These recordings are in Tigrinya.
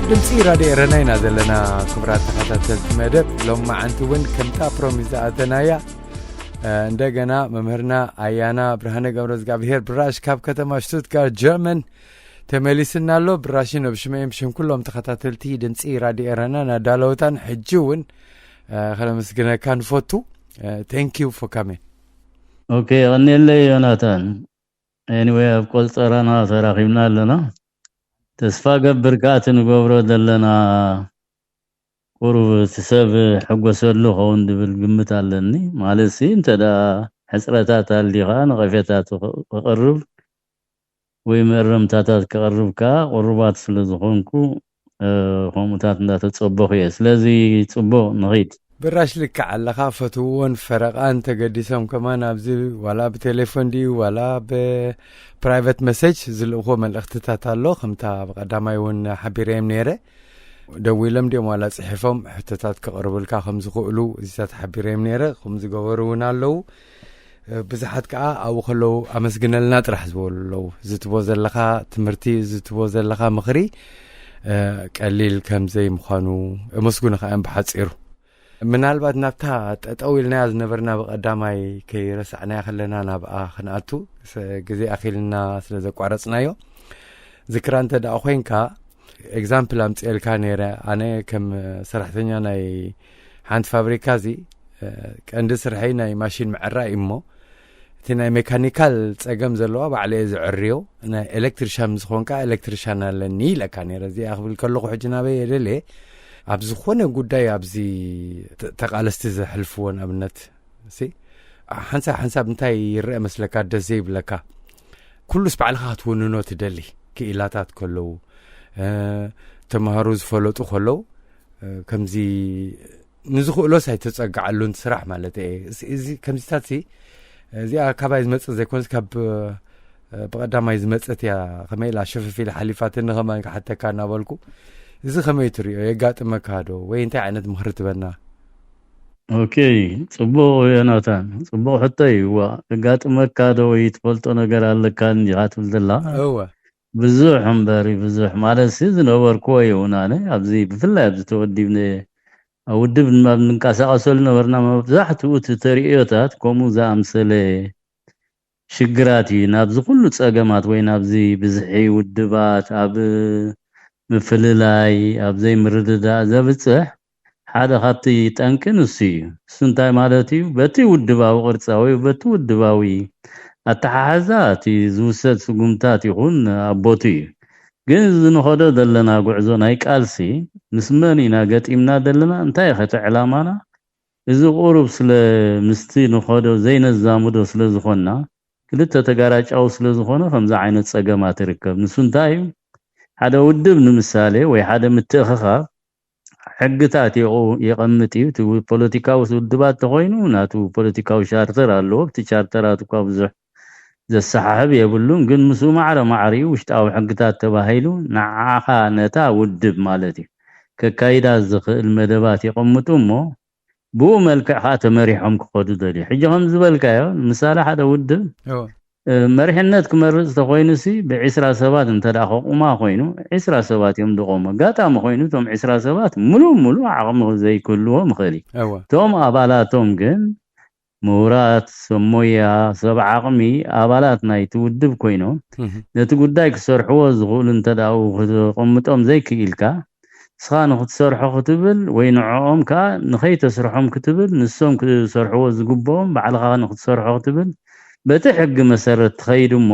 ድምፂ ራድዮ ኤረና ኢና ዘለና። ክቡራት ተኸታተልቲ መደብ፣ ሎማዓንቲ እውን ከምታ ፕሮሚስ ዝኣተናያ፣ እ፣ እንደገና መምህርና ኣያና ብርሃነ ገብረ እግዚኣብሔር ብራሽ ካብ ከተማ ሽቱትጋርት ጀርመን ተመሊስና ኣሎ። ብራሽን ኣብ ሽመይም ሽም ኩሎም ተኸታተልቲ ድምፂ ራድዮ ኤረና ናዳለውታን ሕጂ እውን፣ እ፣ ከነመስግነካ ንፈቱ። ቴንክ ዩ ፎር ካሚን። ኦኬ፣ ቀኒለይ ዮናታን። ኤኒወይ፣ ኣብ ቆልፀራና ተራኺብና ኣለና። ተስፋ ገብር ከኣ እቲ ንገብሮ ዘለና ቁሩብ እቲ ሰብ ሕጎሰሉ ኸውን ዝብል ግምት ኣለኒ። ማለት ሲ እንተ ደኣ ሕፅረታት ኣልዲኻ ነቐፌታት ክቕርብ ወይ መእረምታታት ክቕርብ ከኣ ቁሩባት ስለ ዝኾንኩ፣ እ፣ ከምኡታት እንዳተጸበኹ እየ። ስለዚ ጽቡቕ ንኺድ። ብራሽ ልክዕ ኣለኻ። ፈትውዎን ፈረቓን ተገዲሶም ከማን ኣብዚ ዋላ ብቴሌፎን ድዩ ዋላ ብፕራይቨት መሴጅ ዝልእኽዎ መልእኽትታት ኣሎ። ከምታ ብቐዳማይ እውን ሓቢረዮም ነይረ። ደዊሎም ድዮም ዋላ ጽሒፎም ሕቶታት ክቕርቡልካ ከም ዝኽእሉ እዚታት ሓቢረዮም ነይረ። ከም ዝገበሩ እውን ኣለዉ። ብዙሓት ከዓ ኣብኡ ከለዉ ኣመስግነልና ጥራሕ ዝበሉ ኣለዉ። ዝትቦ ዘለኻ ትምህርቲ፣ ዝትቦ ዘለኻ ምኽሪ፣ እ፣ ቀሊል ከም ዘይምዃኑ እመስጉንኻ እዮም ብሓጺሩ። ምናልባት ናብታ ጠጠው ኢልናያ ዝነበርና ብቐዳማይ ከይረሳዕናያ ከለና ናብኣ ክንኣቱ ሰ-፣ ግዜ ኣኺልና ስለ ዘቋረጽናዮ፣ ዝክራ እንተ ደኣ ኮይንካ፣ ኤግዛምፕል ኣምጽኤልካ ነይረ። ኣነ ከም ሰራሕተኛ ናይ ሓንቲ ፋብሪካ እዚ፣ እ፣ ቀንዲ ስርሐይ ናይ ማሽን ምዕራይ እዩ እሞ፣ እቲ ናይ ሜካኒካል ጸገም ዘለዋ ባዕለ እየ ዝዕርዮ። ናይ ኤሌክትሪሻን ምስ ኾንካ ኤሌክትሪሻን ኣለኒ ኢለካ ነይረ። እዚኣ ክብል ከለኹ ሕጂ ናበይ እየ ደልየ? ኣብ ዝኾነ ጉዳይ ኣብዚ ተ-፣ ተቓለስቲ ዘሕልፍዎ ንኣብነት፣ ሲ፣ ሓንሳብ ሓንሳብ እንታይ ይረአ መስለካ ደስ ዘይብለካ? ኩሉስ ባዕልኻ ክትውንኖ ትደሊ፣ ክኢላታት ከለዉ፣ እ፣ ተምሃሮ ዝፈለጡ ከለዉ፣ እ፣ ከምዚ ንዝኽእሎስ ኣይተጸግዓሉን ስራሕ ማለት እየ። እዚ፣ እዚ ከምዚታት ሲ፣ እዚኣ ካባይ ዝመጽእ ዘይኮነስ ካብ፣ እ፣ ብቐዳማይ ዝመጸት እያ። ከመይ ኢላ ሽፍፍ ኢላ ሓሊፋትኒ ከማን ክሓተካ እናበልኩ፣ እዚ ከመይ ትሪኦ? የጋጥመካ ዶ? ወይ እንታይ ዓይነት ምኽሪ ትበና? ኦኬ፣ ጽቡቕ ዮናታን፣ ጽቡቕ ሕቶ እዩ። እዋ፣ የጋጥመካ ዶ ወይ ትፈልጦ ነገር ኣለካ እንዲኻ ትብል ዘላ? እወ። ብዙሕ እምበሪ፣ ብዙሕ ማለት ሲ ዝነበርኩዎ እዩ። እውን ኣነ ኣብዚ፣ ብፍላይ ኣብዚ ተወዲብነ፣ ኣብ ውድብ ኣብ እንንቀሳቐሰሉ ነበርና፣ መብዛሕትኡ እቲ ተርእዮታት ከምኡ ዝኣምሰለ ሽግራት እዩ። ናብዚ ኩሉ ጸገማት ወይ ናብዚ ብዝሒ ውድባት፣ ኣብ ምፍልላይ፣ ኣብ ዘይምርድዳእ ዘብጽሕ ሓደ ካብቲ ጠንቂ ንሱ እዩ። እሱ እንታይ ማለት እዩ? በቲ ውድባዊ ቅርጻ ወይ በቲ ውድባዊ ኣተሓሕዛ እቲ ዝውሰድ ስጉምታት ይኹን ኣቦቱ እዩ። ግን እዚ ንኸዶ ዘለና ጉዕዞ ናይ ቃልሲ ምስ መን ኢና ገጢምና ዘለና? እንታይ ኸቲ ዕላማና? እዚ ቁሩብ ስለ ምስቲ ንኸዶ ዘይነዛምዶ ስለ ዝኾንና፣ ክልተ ተጋራጫዊ ስለ ዝኾነ ከምዚ ዓይነት ጸገማት ይርከብ። ንሱ እንታይ እዩ? ሓደ ውድብ ንምሳሌ ወይ ሓደ ምትእኽኻብ ሕግታት የቑ-፣ የቐምጥ እዩ። እቲ ው-፣ ፖለቲካዊ ውድባት ተኾይኑ ናቱ ፖለቲካዊ ቻርተር ኣለዎ። ኣብቲ ቻርተራት እኳ ብዙሕ ዘሰሓሕብ የብሉን፣ ግን ምስኡ ማዕረ ማዕሪኡ ውሽጣዊ ሕግታት ተባሂሉ ንዓኻ ነታ ውድብ ማለት እዩ ከካይዳ ዝኽእል መደባት የቐምጡ እሞ ብኡ መልክዕ ከዓ ተመሪሖም ክኸዱ ደልዩ። ሕጂ ከም ዝበልካዮ ንምሳሌ ሓደ ውድብ እወ። እ፣ መሪሕነት ክመርፅ ተኮይኑ ሲ ብዒስራ ሰባት እንተ ደኣ ከቁማ ኮይኑ ዒስራ ሰባት እዮም ዝቆሙ። ኣጋጣሚ ኮይኑ እቶም ዒስራ ሰባት ሙሉእ ሙሉእ ዓቕሚ ዘይክህልዎም ይኽእል እዩ። እወ። እቶም ኣባላቶም ግን ምሁራት፣ ሰብ ሞያ፣ ሰብ ዓቕሚ ኣባላት ናይቲ ውድብ ኮይኖም እህ። ነቲ ጉዳይ ክሰርሕዎ ዝኽእሉ እንተ ደኣ ክተቐምጦም ዘይክኢልካ ንስኻ ንክትሰርሖ ክትብል ወይ ንዕኦም ከኣ ንኸይተስርሖም ክትብል ንሶም ክሰርሕዎ ዝግብኦም ባዕልኻ ንክትሰርሖ ክትብል በቲ ሕጊ መሰረት ትኸይድ እሞ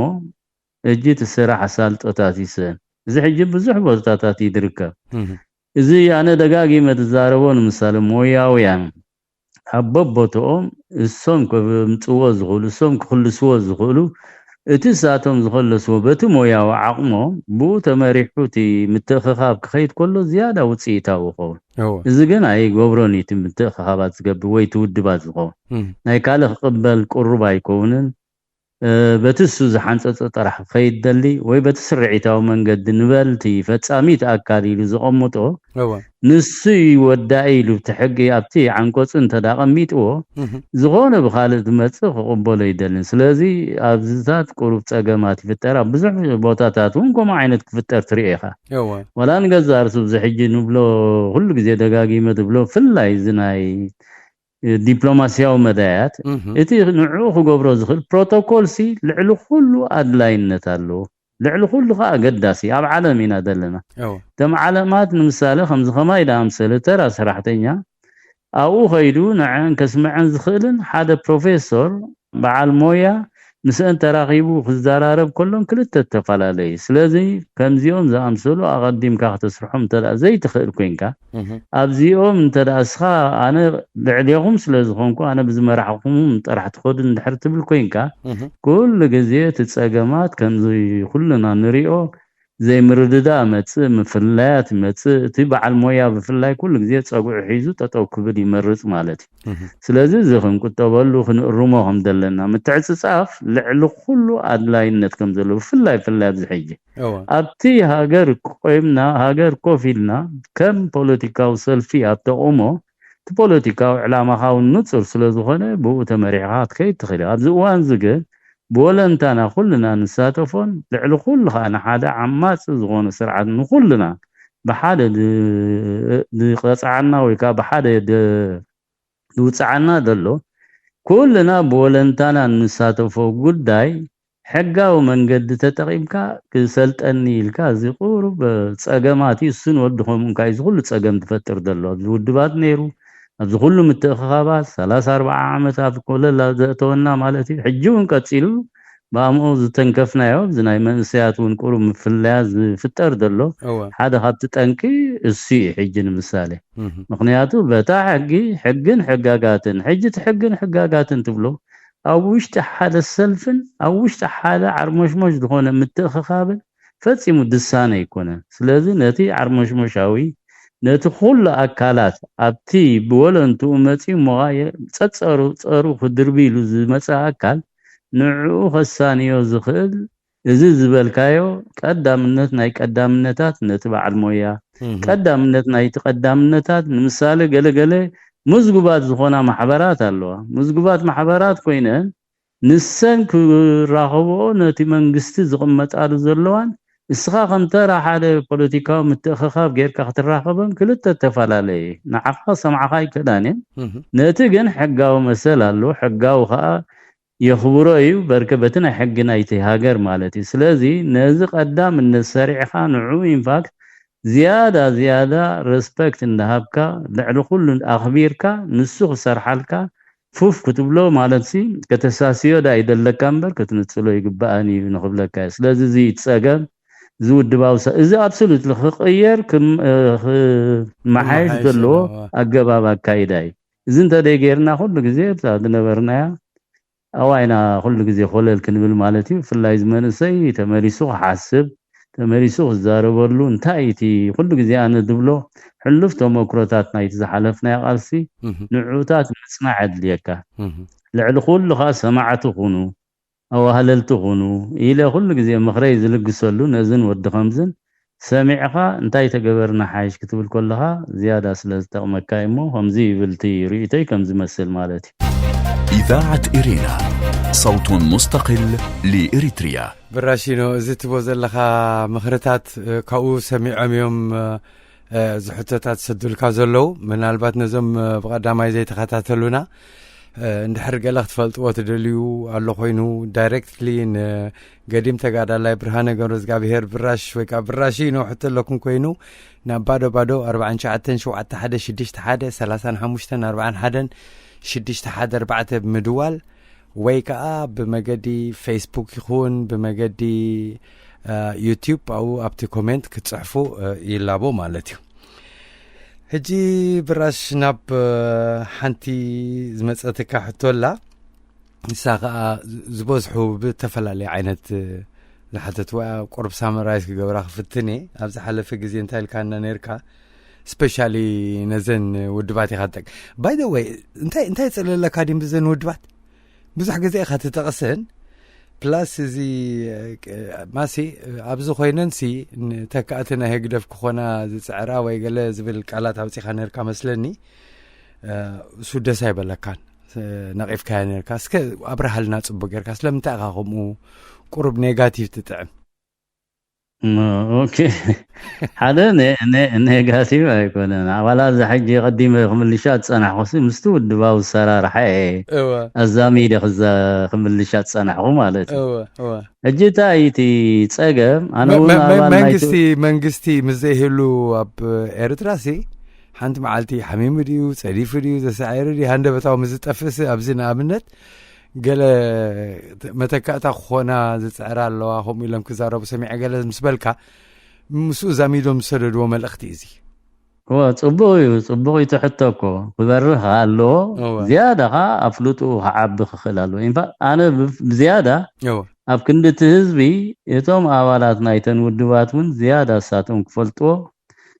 እጂ እቲ ስራሕ ኣሳልጦታት ይስእን። እዚ ሕጂ ብዙሕ ቦታታት እዩ ዝርከብ። እህ። እዚ ኣነ ደጋጊመ ዝዛረቦ ንምሳሌ ሞያውያን ኣብ በቦትኦም እሶም ከምፅዎ ዝኽእሉ እሶም ክኽልስዎ ዝኽእሉ እቲ እሳቶም ዝኸለስዎ በቲ ሞያዊ ዓቕሞም ብኡ ተመሪሑ እቲ ምትእኽኻብ ክኸይድ ከሎ ዝያዳ ውፅኢታዊ ይኸውን። እወ። እዚ ግን ኣይገብሮን እዩ እቲ ምትእኽኻባት ዝገብር ወይ እቲ ውድባት ዝኸውን እም። ናይ ካልእ ክቕበል ቅሩብ ኣይከውንን። በቲ እሱ ዝሓንፀፀ ጥራሕ ክኸይድ ደሊ ወይ በቲ ስርዒታዊ መንገዲ ንበልቲ ፈፃሚት ኣካል ኢሉ ዘቐምጦ እወ ንሱ እዩ ወዳኢ ኢሉ እቲ ሕጊ ኣብቲ ዓንቀፁ እንተዳ ቀሚጥዎ እህ ዝኾነ ብካልእ ዝመፅእ ክቕበሎ ይደልን። ስለዚ ኣብዚታት ቁሩብ ፀገማት ይፍጠር። ኣብ ብዙሕ ቦታታት እውን ከምኡ ዓይነት ክፍጠር ትሪኦ ኢኻ። እወ ዋላ ንገዛ ርሱ እዚ ሕጂ ንብሎ ኩሉ ግዜ ደጋጊመ ትብሎ ብፍላይ እዚ ናይ ዲፕሎማስያዊ መዳያት እህ እቲ ንዕኡ ክገብሮ ዝኽእል ፕሮቶኮል ሲ ልዕሊ ኩሉ ኣድላይነት ኣለዎ። ልዕሊ ኩሉ ከዓ ኣገዳሲ ኣብ ዓለም ኢና ዘለና። እወ እቶም ዓለማት ንምሳሌ ከምዚ ከማይ ዳኣምሰለ ተራ ሰራሕተኛ ኣብኡ ከይዱ ንዐን ከስምዐን ዝኽእልን ሓደ ፕሮፌሶር በዓል ሞያ ምስአን ተራኺቡ ክዘራረብ ከሎን ክልተ ዝተፈላለዩ። ስለዚ ከምዚኦም ዝኣምሰሉ ኣቐዲምካ ክተስርሖም እንተ ዘይትኽእል ኮይንካ እህ ኣብዚኦም እንተ ደኣ እስኻ ኣነ ልዕሌኹም ስለ ዝኾንኩ ኣነ ብዝመራሕኹም ጥራሕ ትኸዱ እንድሕር ትብል ኮይንካ እህ ኩሉ ግዜ እቲ ጸገማት ከምዚ ኩልና ንሪኦ ዘይምርድዳእ መጽእ፣ ምፍላያት ይመጽእ። እቲ በዓል ሞያ ብፍላይ ኩሉ ግዜ ጸጉዑ ሒዙ ጠጠው ክብል ይመርጽ ማለት እዩ። እህ ስለዚ እዚ ክንቁጠበሉ ክንእርሞ ከም ዘለና ምትዕጽጻፍ ልዕሊ ኩሉ ኣድላይነት ከም ዘለዎ ብፍላይ ብፍላይ ኣብዚ ሕጂ እወ ኣብቲ ሃገር ቆይምና ሃገር ኮፍ ኢልና ከም ፖለቲካዊ ሰልፊ ኣብ ተቕሞ እቲ ፖለቲካዊ ዕላማኻ እውን ንጹር ስለ ዝኾነ ብኡ ተመሪሕኻ ክትከይድ ትኽእል ኢኻ። ኣብዚ እዋን እዚ ግን ብወለንታና ኩልና ንሳተፎን ልዕሊ ኩሉ ከዓ ንሓደ ዓማፂ ዝኾነ ስርዓት ንኩልና ብሓደ ድ- ዝቐፅዓና ወይ ከዓ ብሓደ ደ- ዝውፅዓና ዘሎ ኩልና ብወለንታና ንሳተፎ ጉዳይ ሕጋዊ መንገዲ ተጠቒምካ ክሰልጠኒ ኢልካ እዚ ቁሩብ ፀገማት እዩ። እሱን ወዲ ከምኡ እንካ እዚ ኩሉ ፀገም ትፈጥር ዘሎ ኣብዚ ውድባት ነይሩ ኣብዚ ኩሉ ምትእኽኻባት ሰላሳ ኣርባዓ ዓመት ኣብ ኮለል ኣብ ዘእተወና ማለት እዩ። ሕጂ እውን ቀፂሉ ብኣምኡ ዝተንከፍናዮ እዚ ናይ መንእሰያት እውን ቁሩብ ምፍለያ ዝፍጠር ዘሎ እወ ሓደ ካብቲ ጠንቂ እሱ እዩ። ሕጂ ንምሳሌ እህ ምክንያቱ በታ ሕጊ ሕግን ሕጋጋትን ሕጂ እቲ ሕግን ሕጋጋትን ትብሎ ኣብ ውሽጢ ሓደ ሰልፍን ኣብ ውሽጢ ሓደ ዓርሞሽሞሽ ዝኾነ ምትእኽኻብን ፈጺሙ ድሳነ ኣይኮነን። ስለዚ ነቲ ዓርሞሽሞሻዊ ነቲ ኩሉ ኣካላት ኣብቲ ብወለንትኡ መጺኡ ሞቓየ ጸጸሩ ጸሩ ክድርቢ ኢሉ ዝመጸ ኣካል ንዕኡ ከሳንዮ ዝኽእል እዚ ዝበልካዮ ቀዳምነት ናይ ቀዳምነታት ነቲ በዓል ሞያ እህ ቀዳምነት ናይቲ ቀዳምነታት ንምሳሌ ገለገለ ምዝጉባት ዝኾና ማሕበራት ኣለዋ። ምዝጉባት ማሕበራት ኮይነን ንሰን ክራኸብኦ ነቲ መንግስቲ ዝቕመጣሉ ዘለዋን እስኻ ከም ተራ ሓደ ፖለቲካዊ ምትእኽኻብ ጌርካ ክትራኸበን ክልተ ዝተፈላለየ እዩ። ንዓኻ ሰምዓኻ ኣይክእላን እየን። እህ ነቲ ግን ሕጋዊ መሰል ኣለዎ። ሕጋዊ ከዓ የኽብሮ እዩ። በርከ በቲ ናይ ሕጊ ናይቲ ሃገር ማለት እዩ። ስለዚ ነዚ ቀዳምነት ሰሪዕኻ ንዑ ኢንፋክት ዝያዳ ዝያዳ ረስፐክት እንዳሃብካ ልዕሊ ኩሉ ኣኽቢርካ ንሱ ክሰርሓልካ ፉፍ ክትብሎ ማለት ሲ ከተሳስዮ ዳ ይደለካ እምበር ክትንጽሎ ይግባኣን እዩ ንኽብለካ እየ። ስለዚ እዚ ጸገም እዚ ውድባዊ ሰ- እዚ ኣብሶሉት ክቕየር ክም- እ፣ ክመሓየሽ ክመሓየሽ ዘለዎ ኣለዎ። ኣገባብ ኣካይዳ እዩ። እዚ እንተደይ ጌርና ኩሉ ግዜ እታ ዝነበርናያ ኣዋይና ኩሉ ግዜ ኮለል ክንብል ማለት እዩ። ብፍላይ እዚ መንእሰይ ተመሊሱ ክሓስብ ተመሊሱ ክዛረበሉ እንታይ እቲ ኩሉ ግዜ ኣነ ዝብሎ ሕሉፍ ተመክሮታት ናይቲ ዝሓለፍናዮ ቃልሲ እህ ንዑታት ምጽናዕ ኣድልየካ። እህ ልዕሊ ኩሉ ከዓ ሰማዕቲ ኩኑ ኣዋህለልቲ ኩኑ ኢለ ኩሉ ግዜ ምኽረይ ዝልግሰሉ ነዝን ወዲ ከምዝን ሰሚዕኻ እንታይ ተገበርና ሓይሽ ክትብል ከለኻ ዝያዳ ስለ ዝጠቕመካ እሞ ከምዚ ይብል እቲ ርእይቶይ ከም ዝመስል ማለት እዩ። إذاعة إرينا، صوت مستقل لإريتريا. ብራሺኖ፣ እዚ ትቦ ዘለኻ ምኽርታት እ፣ ካብኡ ሰሚዖም እዮም እ፣ እ፣ ዝሕቶታት ዝሰዱልካ ዘለዉ። ምናልባት ነዞም እ፣ ብቐዳማይ ዘይተኸታተሉና እ፣ እንድሕር ገለ ክትፈልጥዎ ትደልዩ ኣሎ ኮይኑ ዳይሬክትሊ ንገዲም ተጋዳላይ ብርሃነ ገብረ እግዚኣብሔር ብራሽ ወይ ከዓ ብራሺኖ ሕቶ ኣለኩም ኮይኑ ናብ ባዶ ባዶ ኣርባዕተ ሸውዓተ ሸውዓተ ሓደ ሽዱሽተ ሓደ ሰላሳ ሓሙሽተ ኣርባዕተ ሓደ ሽዱሽተ ሓደ ኣርባዕተ ብምድዋል ወይ ከዓ ብመገዲ ፌስቡክ ይኹን ብመገዲ እ፣ ዩቲዩብ ኣብኡ ኣብቲ ኮሜንት ክትፅሕፉ እ፣ ይላቦ ማለት እዩ። ሕጂ ብራሽ ናብ እ፣ ሓንቲ ዝመፀትካ ሕቶ ኣላ። ንሳ ከዓ ዝ- ዝበዝሑ ብተፈላለየ ዓይነት እ፣ ዝሓተትዋ ቁሩብ ሳመራይዝ ክገብራ ክፍትን እየ። ኣብ ዝሓለፈ ግዜ እንታይ ኢልካና ነርካ? ስፔሻሊ ነዘን ውድባት ኢኻ ትጠቅ ባይ ወይ እንታይ እንታይ የፅልለካ ድም ብዘን ውድባት ብዙሕ ግዜ ኢኻ ትጠቕስን ፕላስ እዚ ማሲ ኣብዚ ኮይነንሲ ንተካእቲ ናይ ህግደፍ ክኾና ዝፅዕራ ወይ ገለ ዝብል ቃላት ኣውፂኻ ነርካ መስለኒ። እሱ ደስ ኣይበለካን፣ ነቂፍካያ ነርካ። እስከ ኣብረሃልና ፅቡቅ ጌርካ፣ ስለምንታይ ኢኻ ከምኡ ቁሩብ ኔጋቲቭ ትጥዕም? ኦኬ፣ ሓደ ኔጋቲቭ ኣይኮነን። ኣባላ እዚ ሕጂ ቀዲመ ክምልሻ ዝፀናሕኩሲ ምስቲ ውድባዊ ኣሰራርሓ እየ ኣዛሚደ ክምልሻ ዝፀናሕኩ ማለት እዩ። ሕጂ እንታይ እቲ ፀገም? ኣነ እውን ኣባል ናይቲ መንግስቲ መንግስቲ ምስ ዘይህሉ ኣብ ኤርትራ ሲ ሓንቲ መዓልቲ ሓሚሙ ድዩ፣ ፀዲፉ ድዩ፣ ዘሳዒሩ ድዩ፣ ሃንደበታዊ ምስ ዝጠፍእሲ፣ ኣብዚ ንኣብነት ገለ መተካእታ ክኾና ዝፅዕራ ኣለዋ፣ ከምኡ ኢሎም ክዛረቡ ሰሚዐ ገለ ምስ በልካ፣ ምስኡ ዛሚዶም ዝሰደድዎ መልእኽቲ እዚ። እወ፣ ጽቡቕ እዩ፣ ጽቡቕ እዩ። ትሕቶ እኮ ክበርህ ኣለዎ። እወ። ዝያዳ ኸዓ ኣፍልጥኡ ክዓቢ ክኽእል ኣለዎ። ኢንፋ-፣ ኣነ ብ-፣ ብዝያዳ እወ። ኣብ ክንዲ እቲ ህዝቢ፣ እቶም ኣባላት ናይተን ውድባት እውን ዝያዳ እሳቶም ክፈልጥዎ፣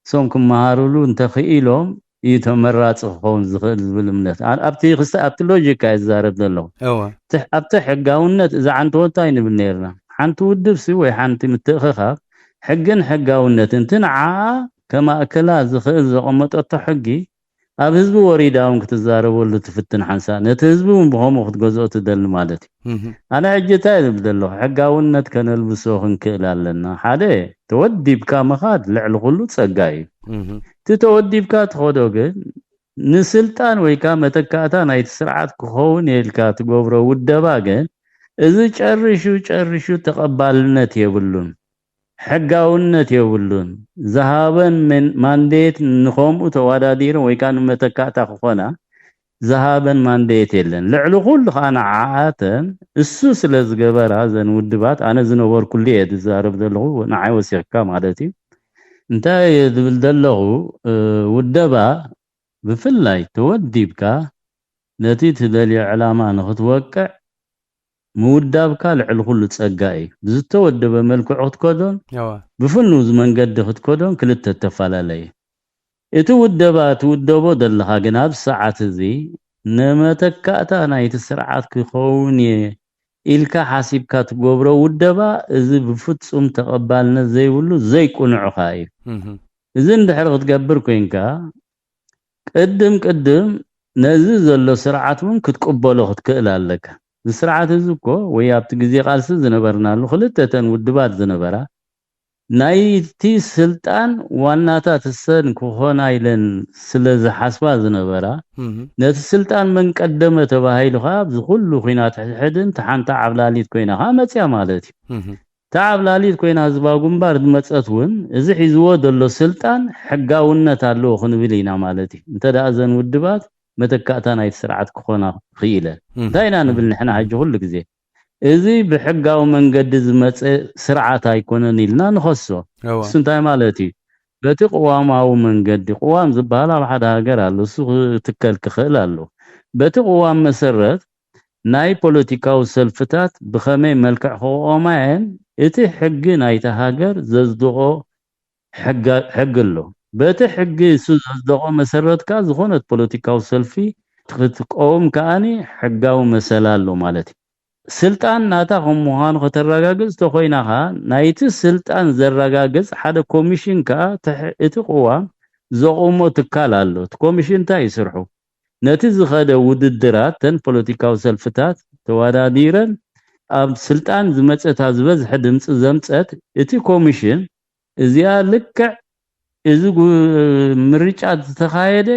እሶም ክመሃሩሉ እንተኽኢሎም እዩ ተመራጺ ክኸውን ዝኽእል ዝብል እምነት። ኣ-፣ ኣብቲ ክስተ-፣ ኣብቲ ሎጂካ እየ ዝዛረብ ዘለኹ። እወ። እቲ፣ ኣብቲ ሕጋውነት እዛ ዓንተወ እንታይ ንብል ነይርና? ሓንቲ ውድብ ሲ ወይ ሓንቲ ምትእኽኻብ ሕግን ሕጋውነትን እቲ ንዓኣ ከማእክላ ዝኽእል ዘቐመጠቶ ሕጊ ኣብ ህዝቢ ወሪዳ እውን ክትዛረበሉ ትፍትን ሓንሳእ ነቲ ህዝቢ እውን ብኸምኡ ክትገዝኦ ትደሊ ማለት እዩ። እህ። ኣነ ሕጂ እንታይ ዝብል ዘለኹ? ሕጋውነት ከነልብሶ ክንክእል ኣለና። ሓደ፣ ተወዲብካ ምኻድ ልዕሊ ኩሉ ጸጋ እዩ። እህ። እቲ ተወዲብካ ትኸዶ ግን ንስልጣን ወይ ከዓ መተካእታ ናይቲ ስርዓት ክኸውን ኢልካ ትገብሮ ውደባ ግን እዚ ጨሪሹ ጨሪሹ ተቐባልነት የብሉን፣ ሕጋውነት የብሉን። ዝሃበን መን-፣ ማንዴት ንኸምኡ ተወዳዲረን ወይ ከዓ ንመተካእታ ክኾና ዝሃበን ማንዴት የለን። ልዕሊ ኩሉ ከዓ ንዓኣተን እሱ ስለ ዝገበራ እዘን ውድባት፣ ኣነ ዝነበርኩሉ እየ ዝዛረብ ዘለኹ፣ ንዓይ ወሲኽካ ማለት እዩ። እንታይ እየ ዝብል ዘለኹ? እ፣ ውደባ ብፍላይ ተወዲብካ ነቲ ትደልዮ ዕላማ ንኽትወቅዕ ምውዳብካ ልዕሊ ኩሉ ጸጋ እዩ። ብዝተወደበ መልክዑ ክትከዶን እወ። ብፍኑው መንገዲ ክትከዶን ክልተ እተፈላለየ። እቲ ውደባ ትውደቦ ዘለኻ ግን ኣብ ሰዓት እዚ ንመተካእታ ናይቲ ስርዓት ክኸውን እየ ኢልካ ሓሲብካ ትገብሮ ውደባ፣ እዚ ብፍጹም ተቐባልነት ዘይብሉ ዘይቅኑዕኻ እዩ። እህ። እዚ እንድሕር ክትገብር ኮይንካ፣ ቅድም ቅድም ነዚ ዘሎ ስርዓት እውን ክትቅበሎ ክትክእል ኣለካ። እዚ ስርዓት እዚ እኮ፣ ወይ ኣብቲ ግዜ ቃልሲ ዝነበርናሉ ክልተተን ውድባት ዝነበራ፣ ናይቲ ስልጣን ዋናታት እሰን ክኾና ኢለን ስለ ዝሓስባ ዝነበራ፣ እህ። ነቲ ስልጣን መን ቀደመ ተባሂሉ ከዓ ኣብዚ ኩሉ ኲናት ሕድሕድን እቲ ሓንታ ዓብላሊት ኮይና ከዓ መፅያ ማለት እዩ። እህ። እታ ዓብላሊት ኮይና ህዝባዊ ግንባር ዝመፀት እውን እዚ ሒዝዎ ዘሎ ስልጣን ሕጋውነት ኣለዎ ክንብል ኢና ማለት እዩ። እንተ ደኣ እዘን ውድባት መተካእታ ናይቲ ስርዓት ክኾና ክኢለን። እህ። እንታይ ኢና ንብል ንሕና ሕጂ ኩሉ ግዜ? እዚ ብሕጋዊ መንገዲ ዝመፀ ስርዓት ኣይኮነን ኢልና ንኸሶ። እወ። እሱ እንታይ ማለት እዩ? በቲ ቅዋማዊ መንገዲ፣ ቅዋም ዝበሃል ኣብ ሓደ ሃገር ኣሎ፣ እሱ ክትከል ክኽእል ኣሎ። በቲ ቅዋም መሰረት ናይ ፖለቲካዊ ሰልፍታት ብኸመይ መልክዕ ክቆማ እየን፣ እቲ ሕጊ ናይቲ ሃገር ዘጽድቖ ሕጋ-፣ ሕጊ ኣሎ። በቲ ሕጊ እሱ ዘጽደቖ መሰረት ከኣ ዝኾነት ፖለቲካዊ ሰልፊ ክትቀውም ከኣኒ ሕጋዊ መሰላ ኣሎ ማለት እዩ። ስልጣን ናታ ከም ምዃኑ ከተረጋግጽ ተኾይና ኸኣ፣ ናይቲ ስልጣን ዘረጋግጽ ሓደ ኮሚሽን ከኣ ትሕ-፣ እቲ ቅዋም ዘቑሞ ትካል ኣሎ። እቲ ኮሚሽን እንታይ እዩ ስርሑ? ነቲ ዝኸደ ውድድራት፣ ተን ፖለቲካዊ ሰልፍታት ተወዳዲረን ኣብ ስልጣን ዝመጸታ ዝበዝሐ ድምጺ ዘምጸት፣ እቲ ኮሚሽን እዚኣ ልክዕ እዚ ጉ-፣ ምርጫ ዝተኻየደ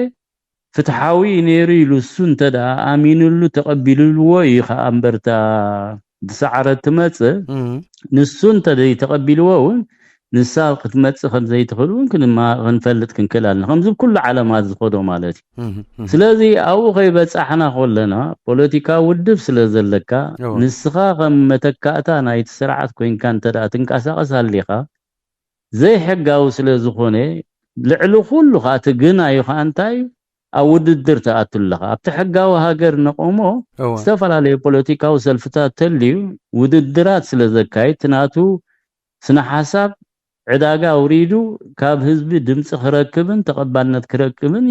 ፍትሓዊ እዩ ነይሩ ኢሉ እሱ እንተ ደኣ ኣሚኑሉ ተቐቢልዎ እዩ ኸኣ እምበርታ ዝሰዓረት ትመጽእ። እም። ንሱ እንተ ዘይተቐቢልዎ እውን ንሳ ክትመጽእ ከም ዘይትኽእል እውን ክንማ-፣ ክንፈልጥ ክንክእል ኣለና። ከምዚ ኩሉ ዓለማት ዝኸዶ ማለት እዩ። እም፣ እም። ስለዚ ኣብኡ ከይበጻሕና ከለና ፖለቲካዊ ውድብ ስለ ዘለካ እወ። ንስኻ ከም መተካእታ ናይቲ ስርዓት ኮይንካ እንተ ደኣ ትንቀሳቐስ ኣሊኻ ዘይሕጋዊ ስለ ዝኾነ ልዕሊ ኩሉ ኸኣ እቲ ግናዩ ኸኣ እንታይ እዩ? ኣብ ውድድር ትኣቱ ኣለኻ። ኣብቲ ሕጋዊ ሃገር ነቐሞ እወ። ዝተፈላለዩ ፖለቲካዊ ሰልፍታት ተልዩ ውድድራት ስለ ዘካይድ እቲ ናቱ ስነ ሓሳብ ዕዳጋ ኣውሪዱ ካብ ህዝቢ ድምፂ ክረክብን ተቐባልነት ክረክብን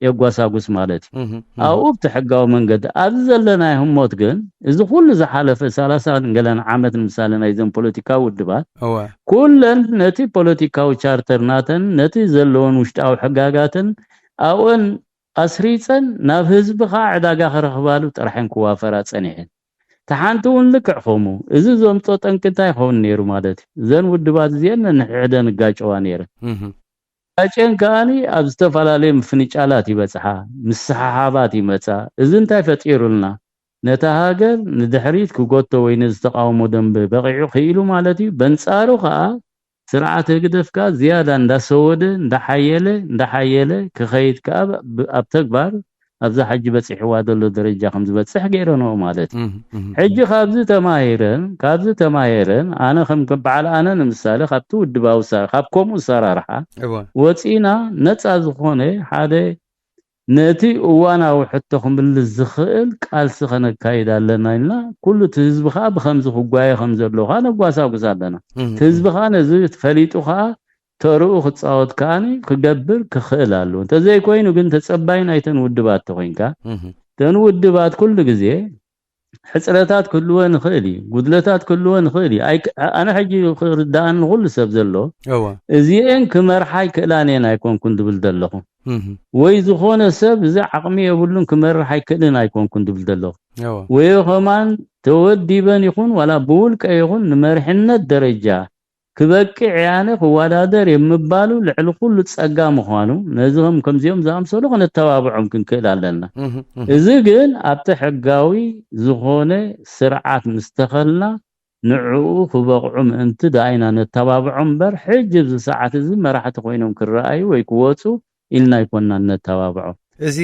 የጓሳጉስ ማለት እዩ። ኣብኡ ብቲ ሕጋዊ መንገዲ ኣብዚ ዘለናዮ ህሞት ግን እዚ ኩሉ ዝሓለፈ ሰላሳ ገለን ዓመት ንምሳሌ ናይዘን ፖለቲካዊ ውድባት ኩለን ነቲ ፖለቲካዊ ቻርተር ናተን ነቲ ዘለዎን ውሽጣዊ ሕጋጋትን ኣብኦን ኣስሪፀን ናብ ህዝቢ ከዓ ዕዳጋ ክረኽባሉ ጥራሕን ክዋፈራ ፀኒሐን። ተሓንቲ እውን ልክዕ ከምኡ እዚ ዘምፆ ጠንቂ እንታይ ይኸውን ነይሩ ማለት እዩ? እዘን ውድባት እዚአን ነንሕድሕደን እጋጨዋ ነይረን። ጋጨን ከኣኒ ኣብ ዝተፈላለዩ ምፍንጫላት ይበፅሓ፣ ምስሕሓባት ይመፃ። እዚ እንታይ ፈጢሩልና? ነታ ሃገር ንድሕሪት ክጎቶ ወይ ነዚ ተቃውሞ ደንበ በቂዑ ክኢሉ ማለት እዩ። በንፃሩ ከዓ ስርዓት ህግደፍ ከዓ ዝያዳ እንዳሰወደ እንዳሓየለ እንዳሓየለ ክኸይድ ከዓ ኣብ ተግባር ኣብዛ ሕጂ በፂሕዋ ዘሎ ደረጃ ከም ዝበፅሕ ገይረንኦ ማለት እዩ። ሕጂ ካብዚ ተማሂረን ካብዚ ተማሂረን ኣነ ከም በዓል ኣነ ንምሳሌ ካብቲ ውድባዊ ካብ ከምኡ ሰራርሓ ወፂና ነፃ ዝኾነ ሓደ ነቲ እዋናዊ ሕቶ ክምልስ ዝኽእል ቃልሲ ከነካይድ ኣለና ኢልና ኩሉ እቲ ህዝቢ ከዓ ብከምዚ ክጓየ ከም ዘለዎ ከዓ ነጓሳጉስ ኣለና። እቲ ህዝቢ ከዓ ነዚ ፈሊጡ ከዓ ተርኡ ክፃወት ከዓኒ ክገብር ክኽእል ኣለዎ። እንተዘይኮይኑ ግን ተፀባይ ናይተን ውድባት ተኮይንካ እተን ውድባት ኩሉ ግዜ ሕፅረታት ክህልወ ንኽእል እዩ፣ ጉድለታት ክህልወ ንኽእል እዩ። ኣነ ሕጂ ክርዳእኒ ንኩሉ ሰብ ዘሎ እዚአን ክመርሓ ኣይክእላን እየን ኣይኮንኩን ድብል ዘለኹ ወይ ዝኾነ ሰብ እዚ ዓቕሚ የብሉን ክመርሕ ኣይክእልን ኣይኮንኩን ድብል ዘለኹ ወይ ከማን ተወዲበን ይኹን ዋላ ብውልቀ ይኹን ንመርሕነት ደረጃ ክበቅዕ ያነ ክወዳደር የምባሉ ልዕሊ ኩሉ ጸጋ ምዃኑ ነዚም ከምዚኦም ዝኣምሰሉ ክነተባብዖም ክንክእል ኣለና። እዚ ግን ኣብቲ ሕጋዊ ዝኾነ ስርዓት ምስተኸልና ንዕኡ ክበቕዑ ምእንቲ ደኣ ኢና ነተባብዖም እምበር ሕጂ ኣብዚ ሰዓት እዚ መራሕቲ ኮይኖም ክረኣዩ ወይ ክወፁ ኢልና ኣይኮንና ነተባብዖም። እዚ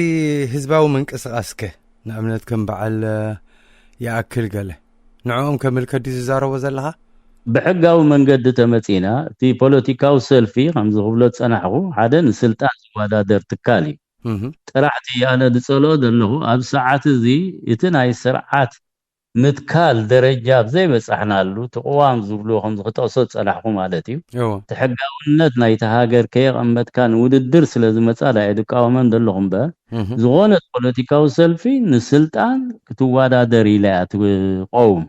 ህዝባዊ ምንቅስቃስከ ንኣብነት ከም በዓል ይኣክል ገለ ንዕኦም ከምልከት ድዩ ዝዛረቦ ዘለኻ? ብሕጋዊ መንገዲ ተመጺና እቲ ፖለቲካዊ ሰልፊ ከምዚ ክብሎ ዝጸናሕኩ ሓደ ንስልጣን ዝወዳደር ትካል እዩ። ጥራሕቲ ኣነ ዝጸልኦ ዘለኹ ኣብ ሰዓት እዚ እቲ ናይ ስርዓት ምትካል ደረጃ ብዘይበጻሕናሉ እቲ ቅዋም ዝብልዎ ከምዚ ክጠቕሶ ዝጸናሕኩ ማለት እዩ። እቲ ሕጋውነት ናይቲ ሃገር ከየቐመጥካ ንውድድር ስለ ዝመጻ ዳ እየ ዝቃወመን ዘለኹ እምበር ዝኾነት ፖለቲካዊ ሰልፊ ንስልጣን ክትወዳደር ኢላ እያ ትቆውም።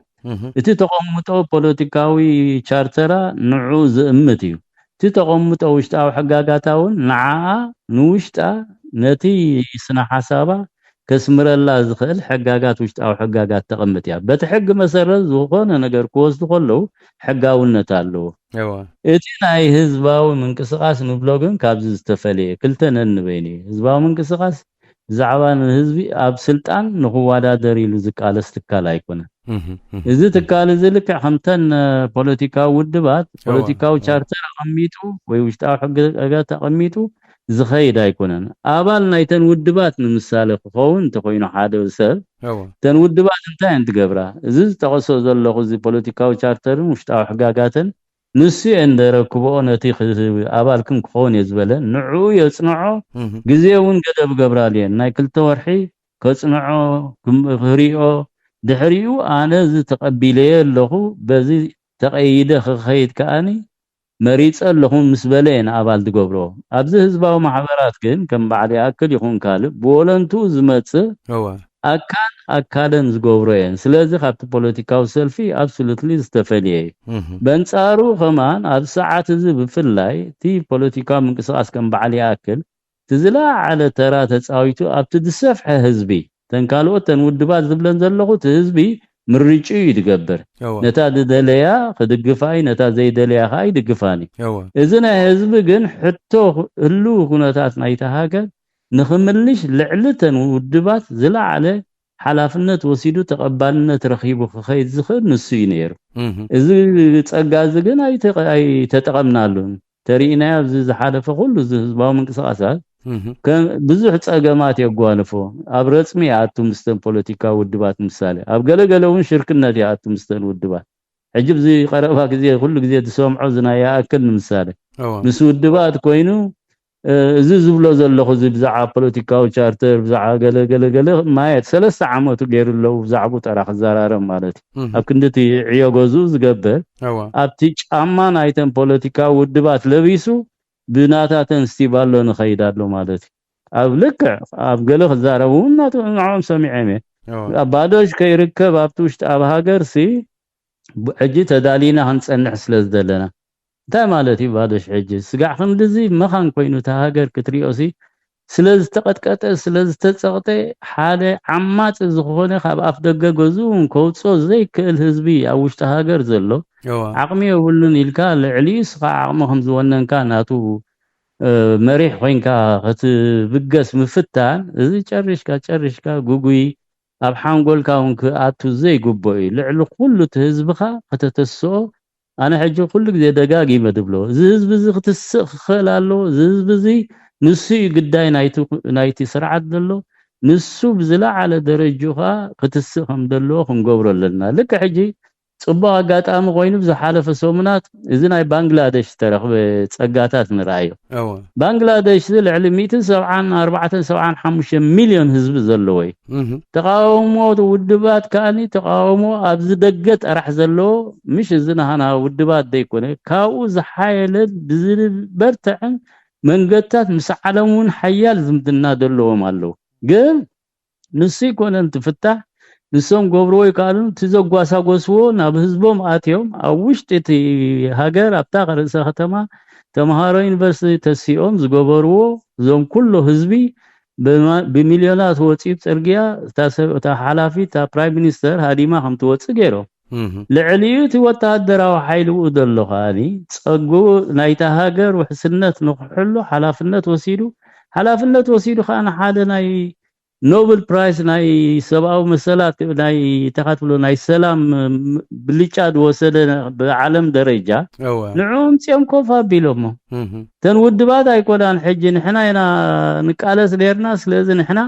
እቲ ተቐምጦ ፖለቲካዊ ቻርተራ ንዑ ዝእምት እዩ። እቲ ተቐምጦ ውሽጣዊ ሕጋጋታ እውን ንዓኣ ንውሽጣ ነቲ ስነ ሓሳባ ከስምረላ ዝኽእል ሕጋጋት ውሽጣዊ ሕጋጋት ተቐምጥ እያ። በቲ ሕጊ መሰረት ዝኾነ ነገር ክወስዱ ከለዉ ሕጋውነት ኣለዎ። እቲ ናይ ህዝባዊ ምንቅስቃስ ንብሎ ግን ካብዚ ዝተፈለየ ክልተ ነንበይኑ እዩ። ህዝባዊ ምንቅስቃስ ብዛዕባ ንህዝቢ ኣብ ስልጣን ንክወዳደር ኢሉ ዝቃለስ ትካል ኣይኮነን። እዚ ትካል እዚ ልክዕ ከምተን ፖለቲካዊ ውድባት ፖለቲካዊ ቻርተር ኣቐሚጡ ወይ ውሽጣዊ ሕግጋት ኣቐሚጡ ዝኸይድ ኣይኮነን። ኣባል ናይተን ውድባት ንምሳሌ ክኸውን እንተኮይኑ ሓደ ሰብ እተን ውድባት እንታይ እየን ትገብራ? እዚ ዝጠቐሶ ዘለኹ እዚ ፖለቲካዊ ቻርተርን ውሽጣዊ ሕጋጋትን ንሱ እየ እንደረክብኦ ነቲ ኣባልክን ክኸውን እየ ዝበለ ንዕኡ የፅንዖ ግዜ እውን ገደብ ገብራሉ እየን ናይ ክልተ ወርሒ ከፅንዖ ክሪኦ ድሕሪኡ ኣነ እዚ ተቐቢለየ ኣለኹ በዚ ተቐይደ ክኸይድ ከኣኒ መሪፀ ኣለኹ ምስ በለ እየ ንኣባል ዝገብሮ። ኣብዚ ህዝባዊ ማሕበራት ግን ከም በዓል ይኣክል ይኹን ካልእ ብወለንትኡ ዝመፅእ ኣካል ኣካለን ዝገብሮ እየን። ስለዚ ካብቲ ፖለቲካዊ ሰልፊ ኣብሶሉትሊ ዝተፈልየ እዩ። በንፃሩ ከማን ኣብዚ ሰዓት እዚ ብፍላይ እቲ ፖለቲካዊ ምንቅስቃስ ከም በዓል ይኣክል እቲ ዝለዓለ ተራ ተፃዊቱ ኣብቲ ዝሰፍሐ ህዝቢ እተን ካልኦት እተን ውድባት ዝብለን ዘለኹ እቲ ህዝቢ ምርጭኡ እዩ ዝገብር። ነታ ዝደለያ ክድግፋ እዩ፣ ነታ ዘይደለያ ከዓ ይድግፋን እዩ። እዚ ናይ ህዝቢ ግን ሕቶ ህልው ኩነታት ናይቲ ሃገር ንኽምልሽ ልዕሊ እተን ውድባት ዝለዓለ ሓላፍነት ወሲዱ ተቐባልነት ረኺቡ ክኸይድ ዝኽእል ንሱ እዩ ነይሩ። እዚ ጸጋ እዚ ግን ኣይተጠቐምናሉን። ተሪኢናዮ ኣብዚ ዝሓለፈ ኩሉ እዚ ህዝባዊ ምንቅስቃሳት ብዙሕ ጸገማት የጓንፎ። ኣብ ረጽሚ ይኣቱ ምስተን ፖለቲካዊ ውድባት ምሳሌ ኣብ ገለገለ እውን ሽርክነት ይኣቱ ምስተን ውድባት። ሕጂ ብዚ ቀረባ ግዜ ኩሉ ግዜ ዝሰምዖ ዝናይ ይኣክል ንምሳሌ ምስ ውድባት ኮይኑ እዚ ዝብሎ ዘለኹ እዚ ብዛዕባ ፖለቲካዊ ቻርተር ብዛዕባ ገለ ገለ ገለ ማየት ሰለስተ ዓመቱ ገይሩ ኣለዉ ብዛዕቡ ጠራ ክዘራረብ ማለት እዩ። ኣብ ክንዲ እቲ ዕዮ ገዝኡ ዝገብር ኣብቲ ጫማ ናይተን ፖለቲካዊ ውድባት ለቢሱ ብናታተን ስቲባሎ ንኸይድ ኣሎ ማለት እዩ። ኣብ ልክዕ ኣብ ገለ ክዛረቡ እውን ናቱ ንዕኦም ሰሚዖም እየ። ኣባዶሽ ከይርከብ ኣብቲ ውሽጢ ኣብ ሃገር ሲ ሕጂ ተዳሊና ክንጸንሕ ስለ ዝደለና እንታይ ማለት እዩ ባዶሽ? ሕጂ ስጋዕ ክንድዚ መኻን ኮይኑ እታ ሃገር ክትሪኦ ሲ ስለ ዝተቐጥቀጠ ስለ ዝተጸቕጠ ሓደ ዓማጺ ዝኾነ ካብ ኣፍ ደገ ገዝኡ እውን ከውፅኦ ዘይክእል ህዝቢ ኣብ ውሽጢ ሃገር ዘሎ ዓቕሚ የብሉን ኢልካ ልዕሊኡ ስኻ ዓቕሚ ከም ዝወነንካ ናቱ መሪሕ ኮይንካ ክትብገስ ምፍታን እዚ ጨሪሽካ ጨሪሽካ ጉጉይ ኣብ ሓንጎልካ እውን ክኣቱ ዘይግቦ እዩ። ልዕሊ ኩሉ እቲ ህዝብኻ ከተተስኦ ኣነ ሕጂ ኩሉ ግዜ ደጋጊመ ድብሎ እዚ ህዝቢ እዚ ክትስእ ክኽእል ኣለዎ። እዚ ህዝቢ እዚ ንሱ እዩ ግዳይ ናይቲ ስርዓት ዘሎ። ንሱ ብዝለዓለ ደረጅኡ ከዓ ክትስእ ከም ዘለዎ ክንገብሮ ኣለና። ልክዕ ሕጂ ፅቡቕ ኣጋጣሚ ኮይኑ ብዝሓለፈ ሰሙናት እዚ ናይ ባንግላደሽ ዝተረኽበ ፀጋታት ንረኣዮ። ባንግላደሽ እዚ ልዕሊ ሚእትን ሰብዓን ኣርባዕተን ሰብዓን ሓሙሽተ ሚልዮን ህዝቢ ዘለዎ እዩ። ተቃውሞ ውድባት ከኣኒ ተቃውሞ ኣብዚ ደገ ጠራሕ ዘለዎ ምሽ እዚ ናህና ውድባት ዘይኮነ ካብኡ ዝሓየለን ብዝበርትዐን መንገድታት ምስ ዓለም እውን ሓያል ዝምድና ዘለዎም ኣለዉ። ግን ንሱ ይኮነን ትፍታሕ ንሶም ገብርዎ ይከኣሉን እቲ ዘጓሳጎስዎ ናብ ህዝቦም ኣትዮም ኣብ ውሽጢ እቲ ሃገር ኣብታ ርእሰ ከተማ ተምሃሮ ዩኒቨርሲቲ ተሲኦም ዝገበርዎ እዞም ኩሎ ህዝቢ ብሚልዮናት ወፂኡ ፅርግያ እታ ሓላፊት እታ ፕራይም ሚኒስተር ሃዲማ ከም ትወፅእ ገይሮም። ልዕሊኡ እቲ ወተሃደራዊ ሓይሊ ብኡ ዘሎ ከኣኒ ፀግኡ ናይታ ሃገር ውሕስነት ንክሕሉ ሓላፍነት ወሲዱ ሓላፍነት ወሲዱ ከዓ ንሓደ ናይ ኖብል ፕራይስ ናይ ሰብኣዊ መሰላት ናይ ተኻትብሎ ናይ ሰላም ብልጫ ዝወሰደ ብዓለም ደረጃ ንዕኡ ምፅኦም ኮፍ ኣቢሎሞ እተን ውድባት ኣይኮናን ሕጂ ንሕና ኢና ንቃለስ ነርና ስለዚ ንሕና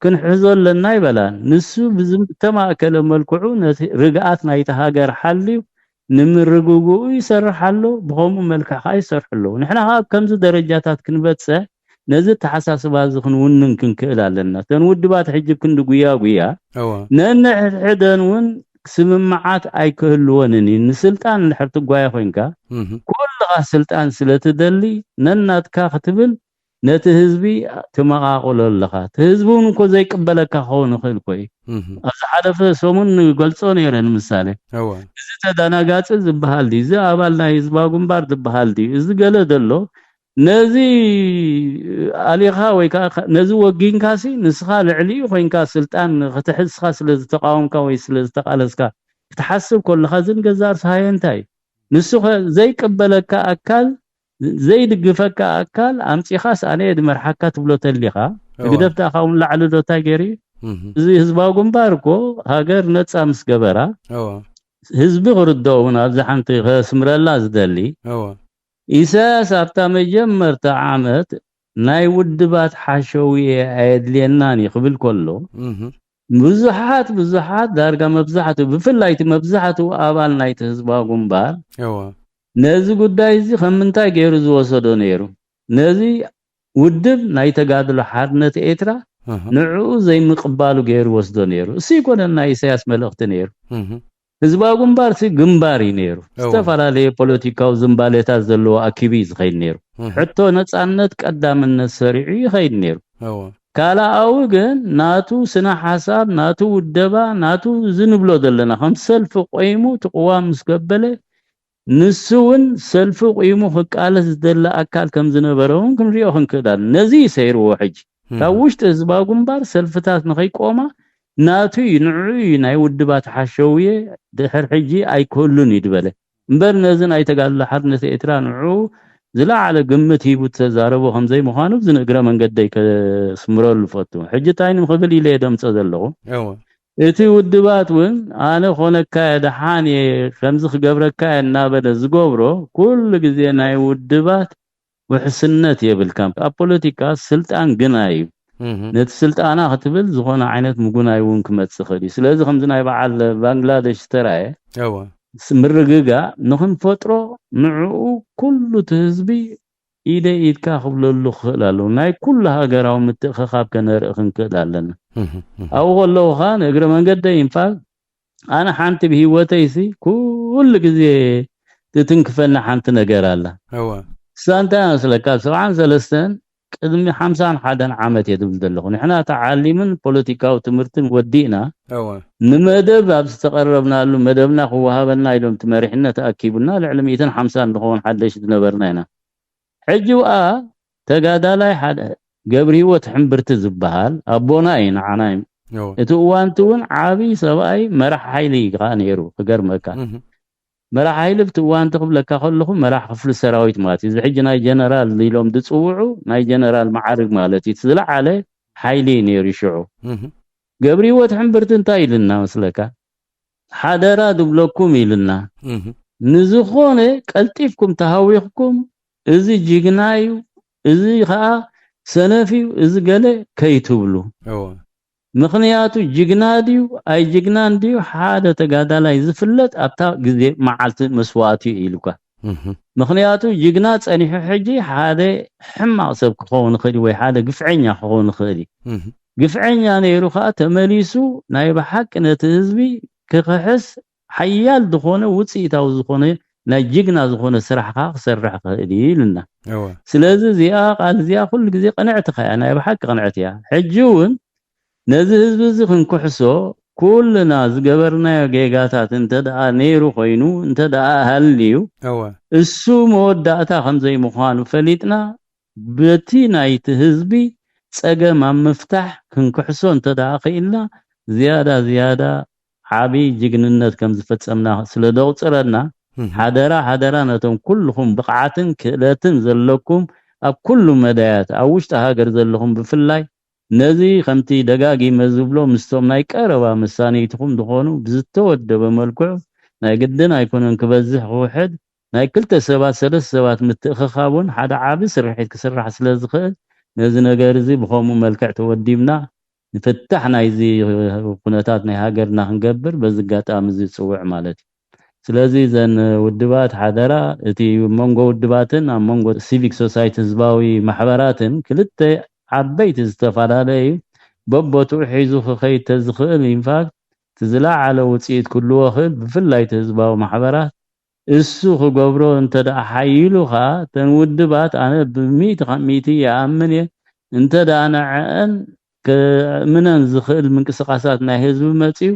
ክንሕዞ ኣለና ይበላን ንሱ ብዝተማእከለ መልክዑ ነቲ ርግኣት ናይቲ ሃገር ሓልዩ ንምርግግኡ ይሰርሕ ኣሎ ብኸምኡ መልክዕ ከዓ ይሰርሑ ኣለዉ ንሕና ከዓ ኣብ ከምዚ ደረጃታት ክንበፅሕ ነዚ ተሓሳስባ እዚ ክንውንን ክንክእል ኣለና እተን ውድባት ሕጂ ክንዲ ጉያ ጉያ ነንሕድሕደን እውን ስምምዓት ኣይክህልወንን እዩ ንስልጣን እንድሕር ትጓየ ኮይንካ ኩልኻ ስልጣን ስለትደሊ ነናትካ ክትብል ነቲ ህዝቢ ትመቓቕሎ ኣለኻ እቲ ህዝቢ እውን እኮ ዘይቅበለካ ክኸውን ይኽእል እኮ እዩ ኣብ ዝሓለፈ ሰሙን ንገልፆ ነይረ ንምሳሌ እዚ ተዳናጋፂ ዝበሃል ድዩ እዚ ኣባል ናይ ህዝባዊ ግንባር ዝበሃል ድዩ እዚ ገለ ዘሎ ነዚ ኣሊኻ ወይ ከዓ ነዚ ወጊንካሲ ንስኻ ልዕሊኡ ኮይንካ ስልጣን ክትሕዝካ ስለ ዝተቃወምካ ወይ ስለ ዝተቃለስካ ክትሓስብ ከለኻ ዝን ገዛእ ርስሃየ እንታይ ንሱ ዘይቅበለካ ኣካል ዘይድግፈካ ኣካል ኣምፂኻስ ኣነ ድመርሓካ ትብሎ ተሊኻ ህግደፍ ደኣ ካብኡ ንላዕሊ ዶ እንታይ ገይሩ እዩ እዚ ህዝባዊ ግንባር እኮ ሃገር ነፃ ምስ ገበራ ህዝቢ ክርድኦ እውን ኣብዚ ሓንቲ ከስምረላ ዝደሊ ኢሳያስ ኣብታ መጀመርታ ዓመት ናይ ውድባት ሓሸውየ ኣየድልየናን እዩ ክብል ከሎ ብዙሓት ብዙሓት ዳርጋ መብዛሕትኡ ብፍላይ እቲ መብዛሕትኡ ኣባል ናይቲ ህዝባዊ ግንባር ነዚ ጉዳይ እዚ ከም ምንታይ ገይሩ ዝወሰዶ ነይሩ ነዚ ውድብ ናይ ተጋድሎ ሓርነት ኤርትራ ንዕኡ ዘይምቕባሉ ገይሩ ወስዶ ነይሩ እሱ ይኮነን ናይ ኢሳያስ መልእኽቲ ነይሩ ህዝባዊ ግንባር ሲ ግንባር እዩ ነይሩ ዝተፈላለየ ፖለቲካዊ ዝንባሌታት ዘለዎ ኣኪቡ እዩ ዝኸይድ ነይሩ ሕቶ ነፃነት ቀዳምነት ሰሪዑ ይኸይድ ነይሩ ካልኣዊ ግን ናቱ ስነ ሓሳብ ናቱ ውደባ ናቱ እዚ ንብሎ ዘለና ከም ሰልፊ ቆይሙ እቲ ቅዋም ምስ ገበለ ንሱ እውን ሰልፊ ቁይሙ ክቃለስ ዝደሊ ኣካል ከም ዝነበረ እውን ክንሪኦ ክንክእል ኣለና ነዚ እዩ ሰይርዎ ሕጂ ካብ ውሽጢ ህዝባዊ ግንባር ሰልፍታት ንኸይቆማ ናቱ እዩ ንዕኡ እዩ ናይ ውድባት ሓሸውየ ድሕር ሕጂ ኣይክህሉን እዩ ዝበለ እምበር ነዚ ናይ ተጋድሎ ሓርነት ኤርትራ ንዕኡ ዝለዓለ ግምት ሂቡ ዝተዛረቦ ከምዘይምዃኑ ብዚ ንእግረ መንገደይ ከስምረሉ ፈቱ ሕጂ እንታይ ንክብል ኢለ የደምፀ ዘለኹ እቲ ውድባት እውን ኣነ ኮነካ እየ ደሓን እየ ከምዚ ክገብረካ እየ እናበለ ዝገብሮ ኩሉ ግዜ ናይ ውድባት ውሕስነት የብልካን ኣብ ፖለቲካ ስልጣን ግናይ እዩ ነቲ ስልጣና ክትብል ዝኾነ ዓይነት ምጉናይ እውን ክመፅእ ይኽእል እዩ ስለዚ ከምዚ ናይ በዓል ባንግላደሽ ዝተረኣየ ምርግጋእ ንክንፈጥሮ ንዕኡ ኩሉ እቲ ህዝቢ ኢደ ኢድካ ክብለሉ ክኽእል ኣለዎ። ናይ ኩሉ ሃገራዊ ምትእኽኻብ ከነርኢ ክንክእል ኣለና። ኣብኡ ከለዉ ኸኣ ንእግረ መንገደይ ኢንፋል ኣነ ሓንቲ ብህይወተይሲ ኩሉ ግዜ ትትንክፈኒ ሓንቲ ነገር ኣላ። እዋ። እሳ እንታይ መስለካ? ኣብ ሰብዓን ሰለስተን ቅድሚ ሓምሳን ሓደን ዓመት እየ ዝብል ዘለኹ። ንሕና ተዓሊምን ፖለቲካዊ ትምህርትን ወዲእና፣ እዋ። ንመደብ ኣብ ዝተቐረብናሉ፣ መደብና ክወሃበና ኢሎም እቲ መሪሕነት ኣኪቡና፣ ልዕሊ ሚእትን ሓምሳን ንኸውን ሓደሽ ዝነበርና ኢና። ሕጂ ውኣ ተጋዳላይ ሓደ ገብሪ ህይወት ሕምብርቲ ዝበሃል ኣቦና እዩ፣ ንዓና እዩ። እዎ። እቲ እዋንቲ እውን ዓብዪ ሰብኣይ መራሕ ሓይሊ እዩ ከዓ ነይሩ፣ ክገርመካ። እህ። መራሕ ሓይሊ ኣብቲ እዋንቲ ክብለካ ከለኹ መራሕ ክፍሊ ሰራዊት ማለት እዩ። እዚ ሕጂ ናይ ጀነራል ኢሎም ዝፅውዑ ናይ ጀነራል መዓርግ ማለት እዩ። እቲ ዝለዓለ ሓይሊ እዩ ነይሩ ሽዑ። እህ። ገብሪ ህይወት ሕምብርቲ እንታይ ኢልና መስለካ? ሓደራ ድብለኩም ኢልና። እህ። ንዝኾነ ቀልጢፍኩም ተሃዊኽኩም፣ እዚ ጅግና እዩ፣ እዚ ኸኣ ሰነፍ እዩ፣ እዚ ገለ ከይትብሉ። እወ። ምኽንያቱ ጅግና ድዩ ኣይጅግናን ድዩ ሓደ ተጋዳላይ ዝፍለጥ ኣብታ ግዜ መዓልቲ መስዋእቲ እዩ ኢሉካ። እህ። ምኽንያቱ ጅግና ጸኒሑ ሕጂ ሓደ ሕማቕ ሰብ ክኸውን ይኽእል እዩ ወይ ሓደ ግፍዐኛ ክኸውን ይኽእል እዩ። እህ። ግፍዐኛ ነይሩ ኸኣ ተመሊሱ ናይ ብሓቂ ነቲ ህዝቢ ክኽሕስ ሓያል ዝኾነ ውፅኢታዊ ዝኾነ ናይ ጅግና ዝኾነ ስራሕ ኸዓ ክሰርሕ ክኽእል እዩ ኢልና። እወ። ስለዚ እዚኣ ቃል እዚኣ ኩሉ ግዜ ቅንዕቲ ኸያ ናይ ብሓቂ ቅንዕቲ እያ። ሕጂ እውን ነዚ ህዝቢ እዚ ክንክሕሶ ኩልና ዝገበርናዮ ጌጋታት እንተ ደኣ ነይሩ ኮይኑ እንተ ደኣ ሃልዩ እወ። እሱ መወዳእታ ከም ዘይምዃኑ ፈሊጥና በቲ ናይቲ ህዝቢ ጸገም ኣብ ምፍታሕ ክንክሕሶ እንተ ደኣ ኽኢልና ዝያዳ ዝያዳ ዓቢ ጅግንነት ከም ዝፈጸምና ስለ ዘቑጽረና እህ። ሓደራ ሓደራ ነቶም ኩልኹም ብቕዓትን ክእለትን ዘለኩም ኣብ ኩሉ መዳያት ኣብ ውሽጢ ሃገር ዘለኹም ብፍላይ ነዚ ከምቲ ደጋጊመ ዝብሎ ምስቶም ናይ ቀረባ መሳንይትኹም ዝኾኑ ብዝተወደበ መልክዑ ናይ ግድን ኣይኮነን ክበዝሕ ክውሕድ ናይ ክልተ ሰባት ሰለስተ ሰባት ምትእኽኻብ እውን ሓደ ዓቢ ስርሒት ክስራሕ ስለ ዝኽእል ነዚ ነገር እዚ ብኸምኡ መልክዕ ተወዲብና ንፍታሕ ናይዚ ኩነታት ናይ ሃገርና ክንገብር በዚ ኣጋጣሚ እዚ ይጽውዕ ማለት እዩ። ስለዚ እዘን ውድባት ሓደራ እቲ መንጎ ውድባትን ኣብ መንጎ ሲቪክ ሶሳይቲ ህዝባዊ ማሕበራትን ክልተ ዓበይቲ ዝተፈላለዩ በቦትኡ ሒዙ ክኸይድ ተዝኽእል ኢንፋክት እቲ ዝለዓለ ውፅኢት ክህልዎ ክእል ብፍላይ እቲ ህዝባዊ ማሕበራት እሱ ክገብሮ እንተ ደኣ ሓይሉ ኸኣ እተን ውድባት ኣነ ብሚእቲ ካብ ሚእቲ ይኣምን እየ እንተ ደኣ ንዐአን ከእምነን ዝኽእል ምንቅስቃሳት ናይ ህዝቢ መፅዩ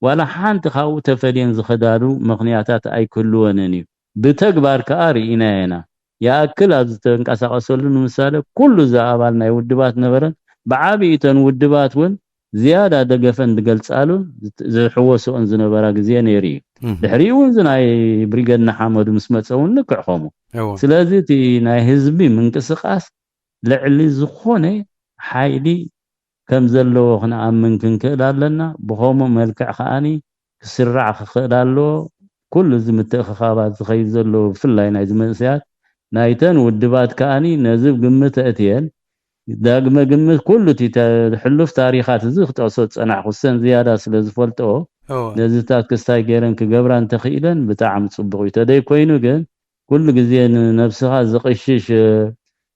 ዋላ ሓንቲ ካብኡ ተፈልየን ዝኸዳሉ ምኽንያታት ኣይክህልወንን እዩ። ብተግባር ከኣ ርኢናዮ ኢና። ይኣክል ኣብ ዝተንቀሳቐሰሉ ንምሳሌ ኩሉ እዚ ኣባል ናይ ውድባት ነበረን ብዓብይተን ውድባት እውን ዝያዳ ደገፈን ዝገልጻሉን ዝት- ዝሕወስኦን ዝነበራ ግዜ ነይሩ እዩ። እህ። ድሕሪኡ እውን እዚ ናይ ብሪገድ ንሓመዱ ምስ መፀ እውን ልክዕ ከምኡ። እዎ። ስለዚ እቲ ናይ ህዝቢ ምንቅስቃስ ልዕሊ ዝኾነ ሓይሊ ከም ዘለዎ ክንኣምን ክንክእል ኣለና። ብኸምኡ መልክዕ ከኣኒ ክስራዕ ክኽእል ኣለዎ። ኩሉ እዚ ምትእኽኻባት ዝኸይድ ዘሎ ብፍላይ ናይዚ መንእሰያት ናይተን ውድባት ከኣኒ ነዚ ግምት ኣእትየን ዳግመ ግምት ኩሉ እቲ ተ- ሕሉፍ ታሪኻት እዚ ክጠቕሶ ዝጸናሕኩ ሰን ዝያዳ ስለ ዝፈልጥኦ እዎ። ነዚታት ክስታይ ገይረን ክገብራ እንተኽኢለን ብጣዕሚ ጽቡቕ እዩ። ተደይ ኮይኑ ግን ኩሉ ግዜ ንነብስኻ ዝቕሽሽ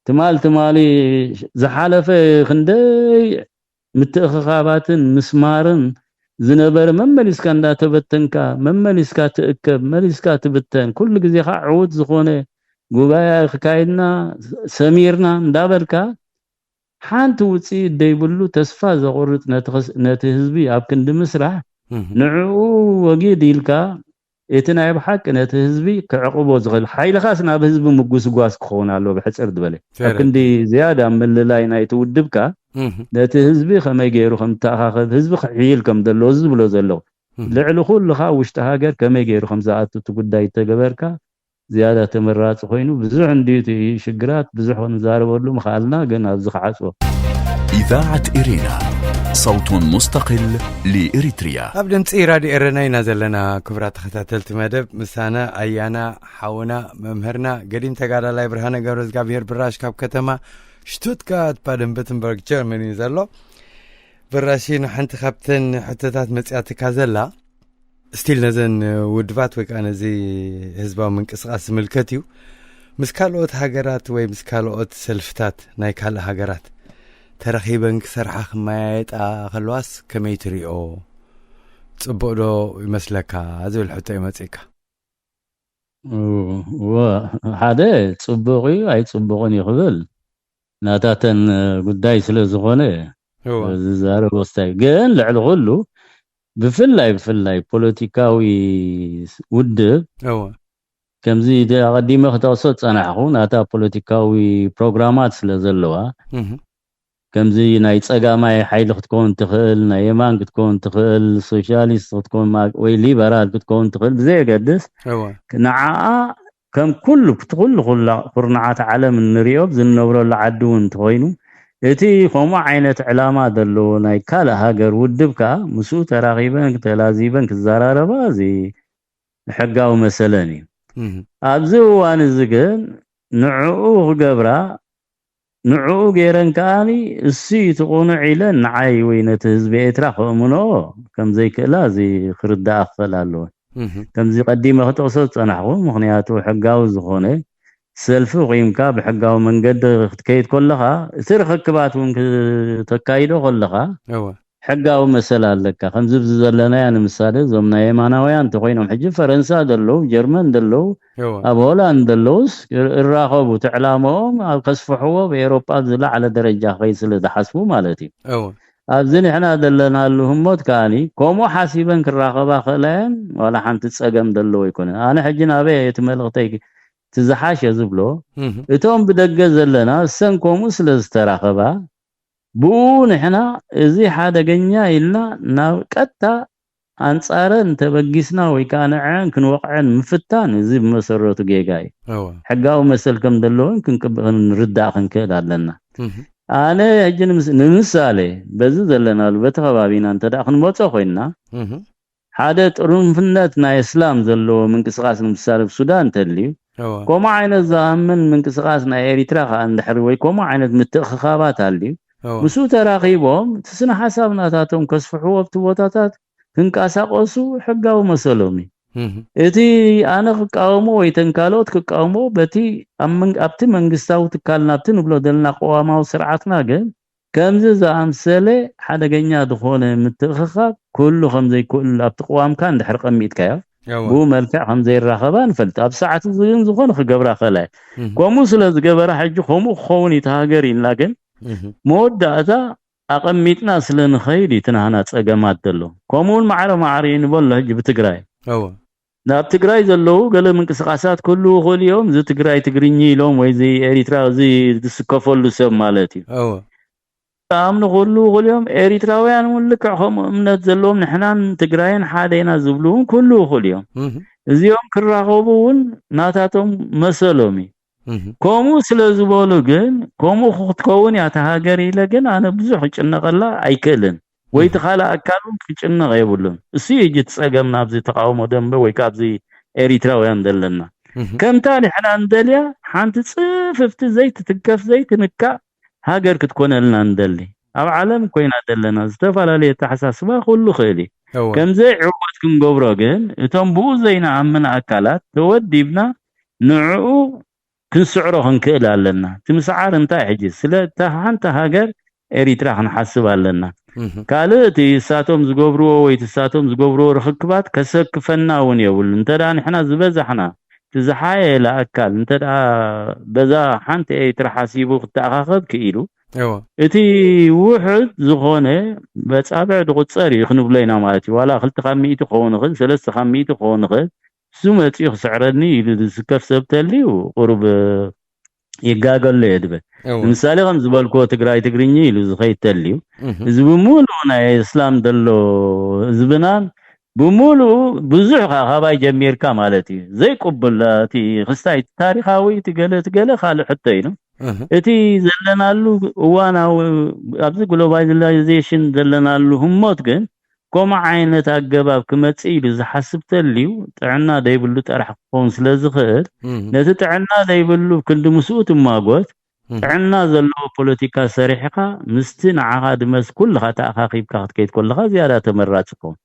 ትማል ትማሊ ዝሓለፈ ክንደይ ምትእኽኻባትን ምስማርን ዝነበረ መመሊስካ እንዳተበተንካ መመሊስካ ትእከብ መሊስካ ትብተን ኩሉ ግዜ ከዓ ዕዉት ዝኾነ ጉባኤ ክካይድና ሰሚርና እንዳበልካ ሓንቲ ውፅኢት ደይብሉ ተስፋ ዘቑርፅ ነቲ ክስ- ነቲ ህዝቢ ኣብ ክንዲ ምስራሕ ንዕኡ ወጊድ ኢልካ እቲ ናይ ብሓቂ ነቲ ህዝቢ ክዕቕቦ ዝኽእል ሓይልኻስ ናብ ህዝቢ ምጉስጓስ ክኸውን ኣለዎ ብሕፅር ዝበለ ኣብ ክንዲ ዝያዳ ምልላይ ናይቲ ውድብካ ነቲ ህዝቢ ከመይ ገይሩ ከም ተኣኻኸብ ህዝቢ ክሕይል ከም ዘለዎ ዝብሎ ዘለዉ ልዕሊ ኩሉ ከዓ ውሽጢ ሃገር ከመይ ገይሩ ከም ዝኣቱ እቲ ጉዳይ ተገበርካ ዝያዳ ተመራፂ ኮይኑ ብዙሕ እንድዩ እቲ ሽግራት ብዙሕ ክንዛረበሉ ምኽኣልና ግን ኣብዚ ክዓፅዎ ኢዛዓት ኢሬና ሰውቱን ሙስተቅል ሊኢሪትርያ ኣብ ድምፂ ራድዮ ኤረና ኢና ዘለና ክብራት ተኸታተልቲ መደብ ምሳና ኣያና ሓውና መምህርና ገዲም ተጋዳላይ ብርሃነ ገብረ እግዚኣብሔር ብራሽ ካብ ከተማ ሽቱትጋርት ባደንበትንበርግ ጀርመን እዩ ዘሎ ብራሺ ንሓንቲ ካብተን ሕቶታት መፅያትካ ዘላ ስቲል ነዘን ውድባት ወይ ከዓ ነዚ ህዝባዊ ምንቅስቃስ ዝምልከት እዩ ምስ ካልኦት ሃገራት ወይ ምስ ካልኦት ሰልፍታት ናይ ካልእ ሃገራት ተረኺበን ክሰርሓ ክመያየጣ ከለዋስ ከመይ ትሪኦ? ጽቡቕ ዶ ይመስለካ? ዝብል ሕቶ እዩ መጺእካ። እወ፣ ሓደ ጽቡቕ እዩ ኣይጽቡቕን እዩ ክብል ናታተን ጉዳይ ስለ ዝኾነ ዝዛረብ ወሳኝ። ግን ልዕሊ ኩሉ ብፍላይ ብፍላይ ፖለቲካዊ ውድብ ከምዚ ኣቐዲመ ክጠቕሶ ዝጸናሕኩ ናታ ፖለቲካዊ ፕሮግራማት ስለ ዘለዋ ከምዚ ናይ ጸጋማይ ሓይሊ ክትከውን ትኽእል፣ ናይ የማን ክትከውን ትኽእል፣ ሶሻሊስት ክትከውን ወይ ሊበራል ክትከውን ትኽእል ብዘየገድስ ንዓኣ ከም ኩሉ እቲ ኩሉ ኩርናዓት ዓለም እንሪኦ ዝንነብረሉ ዓዲ እውን እንተኮይኑ እቲ ከምኡ ዓይነት ዕላማ ዘለዎ ናይ ካልእ ሃገር ውድብ ከዓ ምስኡ ተራኺበን ተላዚበን ክዘራረባ እዚ ሕጋዊ መሰለን እዩ። ኣብዚ እዋን እዚ ግን ንዕኡ ክገብራ ንዕኡ ገይረን ከዓኒ እሱ እቲ ቁኑዕ ኢለን ንዓይ ወይ ነቲ ህዝቢ ኤርትራ ከእምኖ ከም ዘይክእላ እዚ ክርዳኣ ክኽእል ኣለዎ። ከምዚ ቀዲመ ክጠቕሶ ዝጸናሕኩ ምኽንያቱ ሕጋዊ ዝኾነ ሰልፊ ቂምካ ብሕጋዊ መንገዲ ክትከይድ ከለኻ እቲ ርኽክባት እውን ክተካይዶ ከለኻ ሕጋዊ መሰል ኣለካ። ከምዚ ብዚ ዘለናያ ንምሳሌ እዞም ናይ የማናውያን እንተኮይኖም ሕጂ ፈረንሳ ዘለዉ፣ ጀርመን ዘለዉ፣ ኣብ ሆላንድ ዘለዉስ እራኸቡ እቲ ዕላማኦም ኣብ ከስፍሕዎ ብኤሮጳ ዝለዓለ ደረጃ ክኸይድ ስለ ዝሓስቡ ማለት እዩ። ኣብዚ ንሕና ዘለናሉ ህሞት ከኣኒ ከምኡ ሓሲበን ክራኸባ ክእላየን ዋላ ሓንቲ ጸገም ዘለዎ ኣይኮነን። ኣነ ሕጂ ናበይ እቲ መልእኽተይ እቲ ዝሓሸ ዝብሎ እቶም ብደገ ዘለና እሰን ከምኡ ስለ ዝተራኸባ ብኡ ንሕና እዚ ሓደገኛ ኢልና ናብ ቀጥታ ኣንጻረን ተበጊስና ወይ ከዓ ንዐን ክንወቕዐን ምፍታን እዚ ብመሰረቱ ጌጋ እዩ። ሕጋዊ መሰል ከም ዘለዎን ክንርዳእ ክንክእል ኣለና። ኣነ ሕጂ ንምሳሌ በዚ ዘለናሉ በቲ ከባቢና እንተ ደኣ ክንመጾ ኮይንና ሓደ ጥሩንፍነት ናይ እስላም ዘለዎ ምንቅስቃስ ንምሳሌ ኣብ ሱዳን እንተልዩ ከምኡ ዓይነት ዝኣምን ምንቅስቃስ ናይ ኤሪትራ ከዓ እንድሕሪ ወይ ከምኡ ዓይነት ምትእኽኻባት ኣልዩ ምስኡ ተራኺቦም እቲ ስነ ሓሳብ ናታቶም ከስፍሕዎ ኣብቲ ቦታታት ክንቀሳቀሱ ሕጋዊ መሰሎም እዩ። እቲ ኣነ ክቃወሞ ወይ ተን ካልኦት ክቃወሞ በቲ ኣብቲ መንግስታዊ ትካል ናብቲ ንብሎ ዘለና ቅዋማዊ ስርዓትና ግን ከምዚ ዝኣምሰለ ሓደገኛ ዝኾነ ምትእኽኻብ ክህሉ ከም ዘይክእል ኣብቲ ቅዋምካ እንድሕር ቀሚጥካዮ ብኡ መልክዕ ከም ዘይራኸባ ንፈልጥ። ኣብ ሰዓት እዚ ግን ዝኾነ ክገብራ ክእላ ከምኡ ስለ ዝገበራ ሕጂ ከምኡ ክኸውን እዩ ተሃገር ኢልና ግን መወዳእታ ኣቐሚጥና ስለ ንኸይድ እዩ ትናህና ጸገማት ዘሎ። ከምኡውን ማዕረ ማዕረ እዩ ንበሎ ሕጂ ብትግራይ ናብ ትግራይ ዘለዉ ገለ ምንቅስቃሳት ክህልዉ ይኽእሉ እዮም። እዚ ትግራይ ትግርኛ ኢሎም ወይ እዚ ኤሪትራ እዚ ዝስከፈሉ ሰብ ማለት እዩ ኣምኑ ክህልዉ ይኽእሉ እዮም። ኤሪትራውያን እውን ልክዕ ከምኡ እምነት ዘለዎም ንሕናን ትግራይን ሓደ ኢና ዝብሉ እውን ክህልዉ ይኽእሉ እዮም። እዚኦም ክራኸቡ እውን ናታቶም መሰሎም እዩ። ከምኡ ስለ ዝበሉ ግን ከምኡ ክትከውን እያ እታ ሃገር ኢለ ግን ኣነ ብዙሕ ክጭነቐላ ኣይክእልን ወይ እቲ ካልእ ኣካል እውን ክጭነቕ የብሉን። እሱ እዩ እቲ ጸገም ናብዚ ተቃውሞ ደንበ ወይ ካብዚ ኤሪትራውያን ዘለና ከምታ ንሕና እንደልያ ሓንቲ ጽፍፍቲ ዘይትትከፍ ዘይትንካእ ሃገር ክትኮነልና እንደሊ ኣብ ዓለም ኮይና ዘለና ዝተፈላለየ ኣተሓሳስባ ክህሉ ክእል እዩ። ከምዘይ ዕወት ክንገብሮ ግን እቶም ብኡ ዘይንኣምን ኣካላት ተወዲብና ንዕኡ ክንስዕሮ ክንክእል ኣለና። እቲ ምስዓር እንታይ ሕጂ ስለ እታ ሓንቲ ሃገር ኤሪትራ ክንሓስብ ኣለና። ካልእ እቲ እሳቶም ዝገብርዎ ወይ እቲ እሳቶም ዝገብርዎ ርኽክባት ከሰክፈና እውን የብሉ። እንተ ደኣ ንሕና ዝበዛሕና እቲ ዝሓየለ ኣካል እንተ ደኣ በዛ ሓንቲ ኤሪትራ ሓሲቡ ክተኣኻኸብ ክኢሉ እቲ ውሕድ ዝኾነ በጻብዕ ዝቁጸር እዩ ክንብሎ ኢና ማለት እዩ። ዋላ ክልተ ካብ ሚእቲ ክኸውን ይኽእል፣ ሰለስተ ካብ ሚእቲ ክኸውን ይኽእል። እሱ መጺኡ ክስዕረኒ ኢሉ ዝስከፍ ሰብ ተልዩ ቁሩብ ይጋገሎ እየ ድብል። ንምሳሌ ከም ዝበልክዎ ትግራይ ትግርኛ ኢሉ ዝኸይድ ተልዩ እዚ ብምሉእ ናይ እስላም ዘሎ ህዝብናን ብምሉኡ ብዙሕ ከዓ ካባይ ጀሚርካ ማለት እዩ ዘይቅቡል እቲ ክስታይ ታሪካዊ እቲ ገለ እቲ ገለ ካልእ ሕቶ ኢሉ እቲ ዘለናሉ እዋናዊ ኣብዚ ግሎባላይዜሽን ዘለናሉ ህሞት ግን ከምኡ ዓይነት ኣገባብ ክመጽእ ኢሉ ዝሓስብ ተልዩ ጥዕና ደይብሉ ጥራሕ ክኸውን ስለ ዝኽእል ነቲ ጥዕና ደይብሉ ክንዲ ምስኡ ትማጎት ጥዕና ዘለዎ ፖለቲካ ሰሪሕኻ ምስቲ ንዓኻ ድመስ ኩልኻ ተኣኻኺብካ ክትከይድ ከለኻ ዝያዳ ተመራፂ ክኸውን።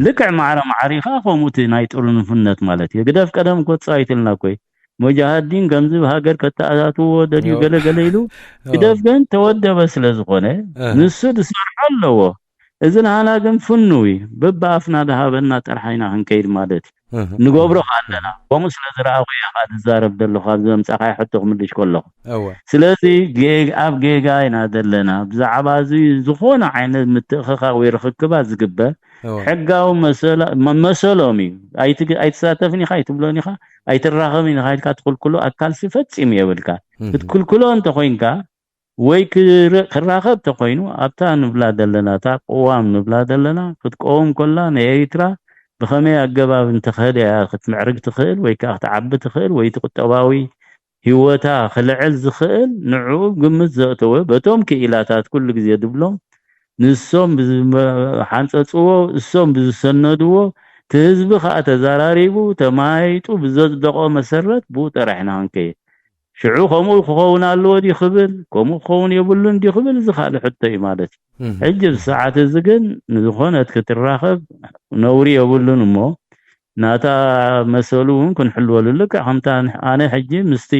ልክዕ ማዕረ ማዕሪኻ ከምኡ እቲ ናይ ጥርኑፍነት ማለት እዩ። ግደፍ ቀደም እኮ ተፃዊትልና እኮ እዩ። ሙጃሃዲን ከምዚ ብሃገር ከተኣታትዎ ደልዩ ኦ። ገለ ገለ ኢሉ ኦ። ግደፍ ግን ተወደበ ስለ ዝኾነ እ። ንሱ ዝሰርሖ ኣለዎ። እዚ ንሃና ግን ፍኑው እዩ። በብኣፍና ዝሃበና ጥራሕ ኢና ክንከይድ ማለት እዩ። እህ። ንገብሮ ኣለና። ከምኡ ስለ ዝረኣኹ እየ ከዓ ዝዛረብ ዘለኹ፣ ኣብዚ ዘምፃእካዮ ሕቶ ክምልሽ ከለኹ። እወ። ስለዚ ጌግ-፣ ኣብ ጌጋ ኢና ዘለና። ብዛዕባ እዚ ዝኾነ ዓይነት ምትእኽኻብ ወይ ርኽክባት ዝግበር እወ። ሕጋዊ መሰላ-፣ መ-፣ መሰሎም እዩ። ኣይትግ-፣ ኣይትሳተፍን ኢኻ፣ ኣይትብሎን ኢኻ፣ ኣይትራኸብን ኢኻ ኢልካ ትኽልክሎ ኣካልሲ ፈጺሙ የብልካ። እህ። ክትክልክሎ እንተኾይንካ ወይ ክር-፣ ክራኸብ ተኾይኑ ኣብታ ንብላ ዘለና፣ እታ ቅዋም ንብላ ዘለና ክትቀውም ኮላ ንኤሪትራ ብኸመይ ኣገባብ እንተኸደ እያ ክትምዕርግ ትኽእል ወይ ከዓ ክትዓቢ ትኽእል ወይ እቲ ቁጠባዊ ህይወታ ክልዕል ዝኽእል ንዕኡ ግምት ዘእተወ በቶም ክኢላታት ኩሉ ግዜ ድብሎም ንሶም ብዝመ-፣ ሓንጸጽዎ እሶም ብዝሰነድዎ እቲ ህዝቢ ከዓ ተዘራሪቡ ተማይጡ ብዘጽደቆ መሰረት ብኡ ጥራሕ ኢና ክንከይድ። ሽዑ ከምኡ ክኸውን ኣለዎ ድዩ ክብል፣ ከምኡ ክኸውን የብሉን ድዩ ክብል፣ እዚ ካልእ ሕቶ እዩ ማለት እዩ። እህ። ሕጂ ብሰዓት እዚ ግን ንዝኾነት ክትራኸብ ነውሪ የብሉን እሞ፣ ናታ መሰሉ እውን ክንሕልወሉ። ልክዕ ከምታ ኣነ ሕጂ ምስቲ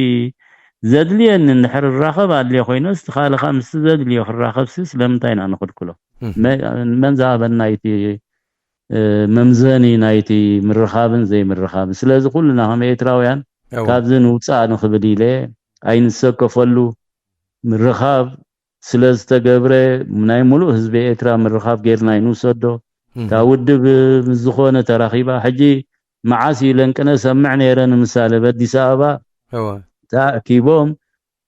ዘድልየኒ እንድሕር እራኸብ ኣድልየ ኮይነ፣ እስቲ ካልኻ ምስቲ ዘድልዮ ክራኸብሲ ስለምንታይ ኢና ንኽልክሎ? እህ። መ-፣ መን ዝሃበና እቲ፣ እ፣ መምዘኒ ናይቲ ምርኻብን ዘይምርኻብን? ስለዚ ኩልና ከም ኤርትራውያን እወ። ካብዚ ንውፃእ ንኽብል ኢለ ኣይንሰከፈሉ። ምርኻብ ስለ ዝተገብረ ናይ ሙሉእ ህዝቢ ኤርትራ ምርኻብ ጌርና ይንውሰዶ። እህ። እታ ውድብ ምስ ዝኾነ ተራኺባ። ሕጂ መዓስ እዩ ለንቅነ ሰምዕ ነይረ፣ ንምሳሌ በኣዲስ ኣበባ እወ። ተኣኪቦም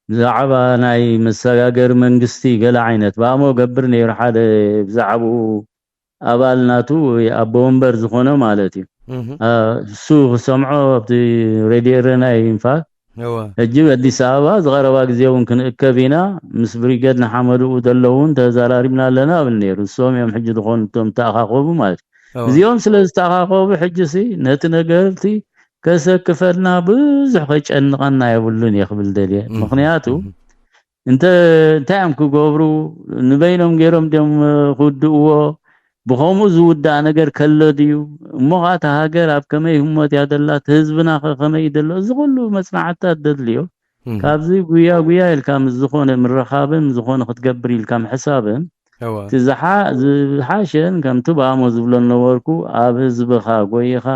ብዛዕባ ናይ መሰጋገሪ መንግስቲ ገለ ዓይነት ባሞ ገብር ነይሩ፣ ሓደ ብዛዕባኡ ኣባል ናቱ ወይ ኣቦ ወንበር ዝኾነ ማለት እዩ። እህ። አ፣ እሱ ክሰምዖ ኣብቲ ሬድዮ ኤረና እዩ። ኢንፋክት እወ። ሕጂ ኣብ ኣዲስ ኣበባ ዝቐረባ ግዜ እውን ክንእከብ ኢና፣ ምስ ብሪገድ ንሓመድኡ ዘለውን ተዘራሪብና ኣለና እብል ነይሩ። እሶም እዮም ሕጂ ዝኾኑ እቶም ተኣኻኸቡ ማለት እዩ። እወ። እዚኦም ስለ ዝተኣኻኸቡ ሕጂ ሲ ነቲ ነገርቲ ከሰክፈልና ብዙሕ ከጨንቐና የብሉን እየ ክብል ደልየ። እህ። ምኽንያቱ እህ። እንተ እንታይ እዮም ክገብሩ? ንበይኖም ገይሮም ድዮም ክውድእዎ? ብኸምኡ ዝውዳእ ነገር ከሎ ድዩ? እሞ ኸዓ እታ ሃገር ኣብ ከመይ ህሞት እያ ደላ? እቲ ህዝብና ኸ ከመይ እዩ ደሎ? እዚ ኩሉ መጽናዕትታት ደድልዮ። እህ። ካብዚ ጉያ ጉያ ኢልካ ምስ ዝኾነ ምርኻብን ዝኾነ ክትገብር ኢልካ ምሕሳብን እወ። እቲ ዝሓ-፣ ዝሓሸን ከምቲ ባሞ ዝብሎ ነበርኩ ኣብ ህዝብኻ ጎይኻ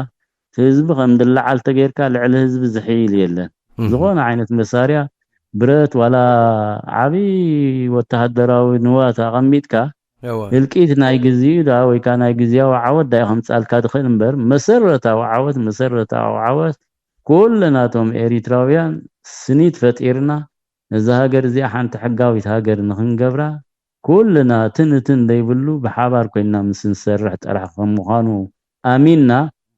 እቲ ህዝቢ ከም ድለዓል ተጌርካ ልዕሊ ህዝቢ ዝሕይል የለን። እህ። ዝኾነ ዓይነት መሳርያ ብረት ዋላ ዓብዪ ወተሃደራዊ ንዋት ኣቐሚጥካ እወ። ህልቂት ናይ ግዜኡ ዳ ወይ ከዓ ናይ ግዜያዊ ዓወት ዳ ከምጻልካ ትኽእል እምበር መሰረታዊ ዓወት መሰረታዊ ዓወት ኩልናቶም ኤሪትራውያን ስኒት ፈጢርና ነዛ ሃገር እዚኣ ሓንቲ ሕጋዊት ሃገር ንኽንገብራ ኩልና ትንትን ዘይብሉ ብሓባር ኮይንና ምስ ንሰርሕ ጥራሕ ከም ምዃኑ ኣሚንና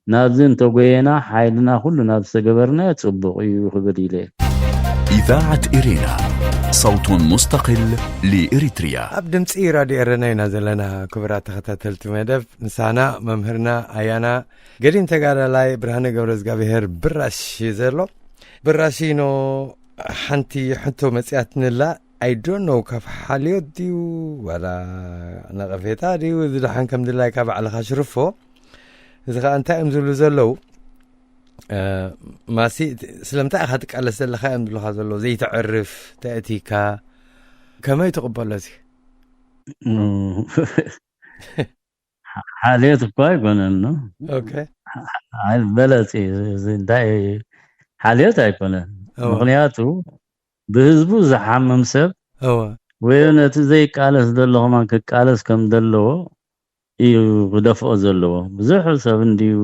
ናብዚ እንተጎየና ሓይልና ኩሉ ናብ ዝተገበርናዮ ጽቡቕ እዩ ክብል ኢለ። إذاعة إرينا، صوت مستقل لإريتريا. ኣብ ድምፂ ራድዮ ኤረና ኢና ዘለና። ክቡራት ተኸታተልቲ መደብ፣ ምሳና መምህርና ኣያና ገዲም ተጋዳላይ ብርሃነ ገብረ እግዚኣብሔር ብራሽ እዩ ዘሎ። ብራሽ ኖ ሓንቲ ሕቶ መፅያትንላ፣ I don't know፣ ካብ ሓልዮት ድዩ ዋላ ነቐፌታ ድዩ፣ ዝደሓን ከም ድላይካ ባዕልኻ ሽርፎ። እዚ ከዓ እንታይ እዮም ዝብሉ ዘለዉ? እ፣ ማሲ፣ ስለምንታይ ኢኻ ትቃለስ ዘለኻ እዮም ዝብሉኻ ዘለዉ። ዘይተዕርፍ ተእቲካ ከመይ ትቕበሎ እዚ? ሓልዮት እኳ ኣይኮነን ነው። ኦኬ። ሓል-፣ በለጽ እዩ። እዚ እንታይ ሓልዮት ኣይኮነን። እወ። ምኽንያቱ ብህዝቡ ዝሓምም ሰብ እወ። ወይ ነቲ ዘይቃለስ ዘሎ ከማን ክቃለስ ከም ዘለዎ እዩ ክደፍኦ ዘለዎ። ብዙሕ ሰብ እንድዩ